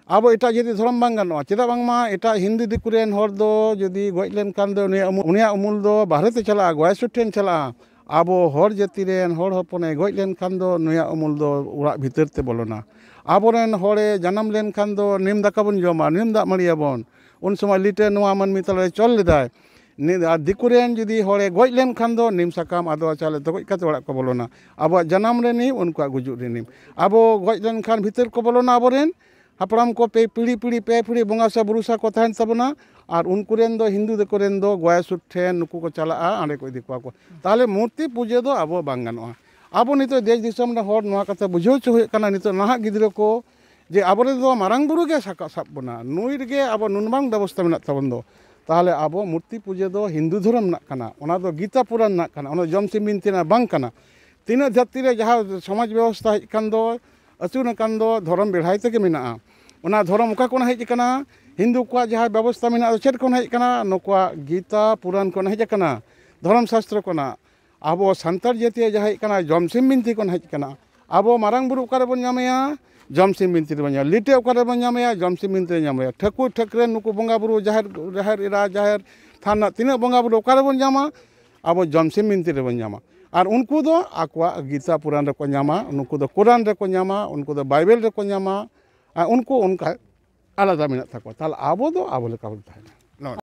ᱟᱵᱚ ᱮᱴᱟᱜ ᱡᱟᱹᱛᱤ ᱫᱷᱚᱨᱚᱢ ᱵᱟᱝ ᱜᱟᱱᱚᱜᱼᱟ᱾ ᱪᱮᱫᱟᱜ ᱵᱟᱝᱢᱟ ᱮᱴᱟᱜ ᱦᱤᱱᱫᱩ ᱫᱤᱠᱩ ᱨᱮᱱ ᱦᱚᱲ ᱫᱚ ᱡᱩᱫᱤ ᱜᱚᱡ ᱞᱮᱱᱠᱷᱟᱱ ᱫᱚ ᱩᱱᱤᱭᱟᱜ ᱩᱢᱩᱞ, ᱩᱱᱤᱭᱟᱜ ᱩᱢᱩᱞ ᱫᱚ ᱵᱟᱦᱨᱮ ᱛᱮ ᱪᱟᱞᱟᱜᱼᱟ, ᱜᱚᱭᱥᱩᱨ ᱴᱷᱮᱱ ᱪᱟᱞᱟᱜᱼᱟ᱾ ᱟᱵᱚ ᱦᱚᱲ ᱡᱟᱹᱛᱤ ᱨᱮᱱ ᱦᱚᱲ ᱦᱚᱯᱚᱱᱮ ᱜᱚᱡ ᱞᱮᱱᱠᱷᱟᱱ ᱫᱚ ᱱᱩᱭᱟᱜ ᱩᱢᱩᱞ ᱫᱚ ᱚᱲᱟᱜ ᱵᱷᱤᱛᱟᱹᱨ ᱛᱮ ᱵᱚᱞᱚᱱᱟ᱾ ᱟᱵᱚᱨᱮᱱ ᱦᱚᱲᱮ ᱡᱟᱱᱟᱢ ᱞᱮᱱᱠᱷᱟᱱ ᱫᱚ ᱱᱤᱢ ᱫᱟᱠᱟ ᱵᱚᱱ ᱡᱚᱢᱟ, ᱱᱤᱢ ᱫᱟᱜ ᱢᱟᱹᱲᱤᱭᱟᱵᱚᱱ᱾ ᱩᱱ ᱥᱚᱢᱚᱭ ᱞᱤᱴᱟᱹ ᱱᱚᱣᱟ ᱢᱟᱹᱱᱢᱤ ᱛᱟᱞᱟᱨᱮ ᱪᱚᱞ ᱞᱮᱫᱟᱭ᱾ ᱱᱤ-, ᱟᱨ ᱫᱤᱠᱩ ᱨᱮᱱ ᱡᱩᱫᱤ ᱦᱚᱲᱮ ᱜᱚᱡ ᱞᱮᱱᱠᱷᱟᱱ ᱫᱚ ᱱᱤᱢ ᱥᱟᱠᱟᱢ ᱟᱫᱣᱟ ᱪᱟᱣᱞᱮ ᱛᱚᱜᱚᱡ ᱠᱟᱛᱮ ᱚᱲᱟᱜ ᱠᱚ ᱵᱚᱞᱚᱱᱟ᱾ ᱟᱵᱚᱣᱟᱜ ᱡᱟᱱᱟᱢ ᱨᱮ ᱱᱤᱢ, ᱩᱱᱠᱩᱣᱟᱜ ᱜᱩᱡᱩᱜ ᱨᱮ ᱱᱤᱢ᱾ ᱟᱵᱚ ᱜᱚᱡ ᱞᱮᱱᱠᱷᱟᱱ ᱵᱷᱤᱛᱟᱹᱨ ᱠᱚ ᱵᱚᱞᱚᱱᱟ ᱟᱵᱚᱨᱮᱱ᱾ ᱦᱟᱯᱲᱟᱢ ᱠᱚ ᱯᱮ ᱯᱤᱲᱦᱤ ᱯᱤᱲᱦᱤ, ᱯᱮ ᱯᱤᱲᱦᱤ ᱵᱚᱸᱜᱟ ᱥᱟ ᱵᱩᱨᱩ ᱥᱟ ᱠᱚ ᱛᱟᱦᱮᱱ ᱛᱟᱵᱚᱱᱟ᱾ ᱟᱨ ᱩᱱᱠᱩ ᱨᱮᱱ ᱫᱚ, ᱦᱤᱱᱫᱩ ᱫᱤᱠᱩ ᱨᱮᱱ ᱫᱚ ᱜᱚᱭᱥᱩᱨ ᱴᱷᱮᱱ ᱱᱩᱠᱩ ᱠᱚ ᱪᱟᱞᱟᱜᱼᱟ, ᱚᱸᱰᱮ ᱠᱚ ᱤᱫᱤ ᱠᱚᱣᱟ ᱠᱚ᱾ ᱛᱟᱦᱚᱞᱮ ᱢᱩᱨᱛᱤ ᱯᱩᱡᱟᱹ ᱫᱚ ᱟᱵᱚ ᱵᱟᱝ ᱜᱟᱱᱚᱜᱼᱟ᱾ ᱟᱵᱚ ᱱᱤᱛᱚᱜ ᱫᱮᱥ ᱫᱤᱥᱚᱢ ᱨᱮᱱ ᱦᱚᱲ ᱱᱚᱣᱟ ᱠᱟᱛᱷᱟ ᱵᱩᱡᱷᱟᱹᱣ ᱦᱚᱪᱚ ᱦᱩᱭᱩᱜ ᱠᱟᱱᱟ, ᱱᱤᱛᱚᱜ ᱱᱟᱦᱟᱜ ᱜᱤᱫᱽᱨᱟᱹ ᱠᱚ, ᱡᱮ ᱟᱵᱚᱨᱮᱱ ᱫᱚ ᱢᱟᱨᱟᱝ ᱵᱩᱨᱩ ᱜᱮ ᱥᱟᱠᱟ-, ᱥᱟᱵ ᱵᱚᱱᱟ, ᱱᱩᱭ ᱨᱮᱜᱮ ᱟᱵᱚ ᱱᱩᱱ ᱢᱟᱨᱟᱝ ᱵᱮᱵᱚᱥᱛᱷᱟ ᱢᱮᱱᱟᱜ ᱛᱟᱵᱚᱱ ᱫᱚ᱾ ᱛᱟᱦᱚᱞᱮ ᱟᱵᱚ ᱢᱩᱨᱛᱤ ᱯᱩᱡᱟᱹ ᱫᱚ ᱦᱤᱱᱫᱩ ᱫᱷᱚᱨᱚᱢ ᱨᱮᱱᱟᱜ ᱠᱟᱱᱟ, ᱚᱱᱟ ᱫᱚ ᱜᱤᱛᱟ ᱯᱩᱨᱟᱱ ᱨᱮᱱᱟᱜ ᱠᱟᱱᱟ, ᱚᱱᱟ ᱫᱚ ᱡᱚᱢ ᱥᱤᱢ ᱵᱤᱱᱛᱤ ᱨᱮᱱᱟᱜ ᱵᱟᱝ ᱠᱟᱱᱟ᱾ ᱛᱤᱱᱟᱹᱜ ᱫᱷᱟᱹᱨᱛᱤ ᱨᱮ ᱡᱟᱦᱟᱸ ᱥᱚᱢᱟᱡᱽ ᱵᱮᱵᱚᱥᱛᱷᱟ ᱦᱮᱡ ᱟᱠᱟᱱ ᱫᱚ, ᱟᱹᱪᱩᱨ ᱟᱠᱟᱱ ᱫᱚ ᱫᱷᱚᱨᱚᱢ ᱵᱮᱲᱦᱟᱭ ᱛᱮᱜᱮ ᱢᱮᱱᱟᱜᱼᱟ᱾ ᱚᱱᱟ ᱫᱷᱚᱨᱚᱢ ᱚᱠᱟ ᱠᱷᱚᱱ ᱦᱮᱡ ᱟᱠᱟᱱᱟ? ᱦᱤᱱᱫᱩ ᱠᱚᱣᱟᱜ ᱡᱟᱦᱟᱸ ᱵᱮᱵᱚᱥᱛᱷᱟ ᱢᱮᱱᱟᱜᱼᱟ, ᱪᱮᱫ ᱠᱷᱚᱱ ᱦᱮᱡ ᱟᱠᱟᱱᱟ? ᱱᱩᱠᱩᱣᱟᱜ ᱜᱤᱛᱟ ᱯᱩᱨᱟᱱ ᱠᱷᱚᱱ ᱦᱮᱡ ᱟᱠᱟᱱᱟ, ᱫᱷᱚᱨᱚᱢ ᱥᱟᱥᱛᱨᱚ ᱠᱷᱚᱱᱟᱜ᱾ ᱟᱵᱚ ᱥᱟᱱᱛᱟᱲ ᱡᱟᱹᱛᱤᱭᱟᱜ ᱡᱟᱦᱟᱸ ᱦᱮᱡ ᱟᱠᱟᱱᱟ, ᱡᱚᱢ ᱥᱤᱢ ᱵᱤᱱᱛᱤ ᱠᱷᱚᱱ ᱦᱮᱡ ᱟᱠᱟᱱᱟ᱾ ᱟᱵᱚ ᱢᱟᱨᱟᱝ ᱵᱩᱨᱩ ᱚᱠᱟ ᱨᱮᱵᱚᱱ ᱧᱟᱢᱮᱭᱟ? ᱡᱚᱢ ᱥᱤᱢ ᱵᱤᱱᱛᱤ ᱨᱮᱵᱚᱱ ᱧᱟᱢᱟ᱾ ᱞᱤᱴᱟᱹ ᱚᱠᱟ ᱨᱮᱵᱚᱱ ᱧᱟᱢᱮᱭᱟ? ᱡᱚᱢ ᱥᱤᱢ ᱵᱤᱱᱛᱤ ᱨᱮ ᱧᱟᱢᱮᱭᱟ᱾ ᱴᱷᱟᱹᱠᱩᱨ ᱴᱷᱟᱹᱠᱨᱟᱹᱱ, ᱱᱩᱠᱩ ᱵᱚᱸᱜᱟ ᱵᱩᱨᱩ, ᱡᱟᱦᱮᱨ, ᱡᱟᱦᱮᱨ ᱮᱨᱟ, ᱡᱟᱦᱮᱨ ᱛᱷᱟᱱ ᱨᱮᱱᱟᱜ ᱛᱤᱱᱟᱹᱜ ᱵᱚᱸᱜᱟ ᱵᱩᱨᱩ ᱚᱠᱟ ᱨᱮᱵᱚᱱ ᱧᱟᱢᱟ? ᱟᱵᱚ ᱡᱚᱢ ᱥᱤᱢ ᱵᱤᱱᱛᱤ ᱨᱮᱵᱚᱱ ᱧᱟᱢᱟ᱾ ᱟᱨ ᱩᱱᱠᱩ ᱫᱚ ᱟᱠᱚᱣᱟᱜ ᱜᱤᱛᱟ ᱯᱩᱨᱟᱱ ᱨᱮᱠᱚ ᱧᱟᱢᱟ, ᱩᱱᱠᱩ ᱫᱚ ᱠᱳᱨᱟᱱ ᱨᱮᱠᱚ ᱧᱟᱢᱟ, ᱩᱱᱠᱩ ᱫᱚ ᱵᱟᱭᱵᱮᱞ ᱨᱮᱠᱚ ᱧᱟᱢᱟ, ᱟᱨ ᱩᱱᱠᱩ ᱚᱱᱠᱟ ᱟᱞᱟᱫᱟ ᱢᱮᱱᱟᱜ ᱛᱟᱠᱚᱣᱟ᱾ ᱛᱟᱦᱚᱞᱮ ᱟᱵᱚ ᱫᱚ ᱟᱵᱚ ᱞᱮᱠᱟ ᱵᱚᱱ ᱛᱟᱦᱮᱱᱟ᱾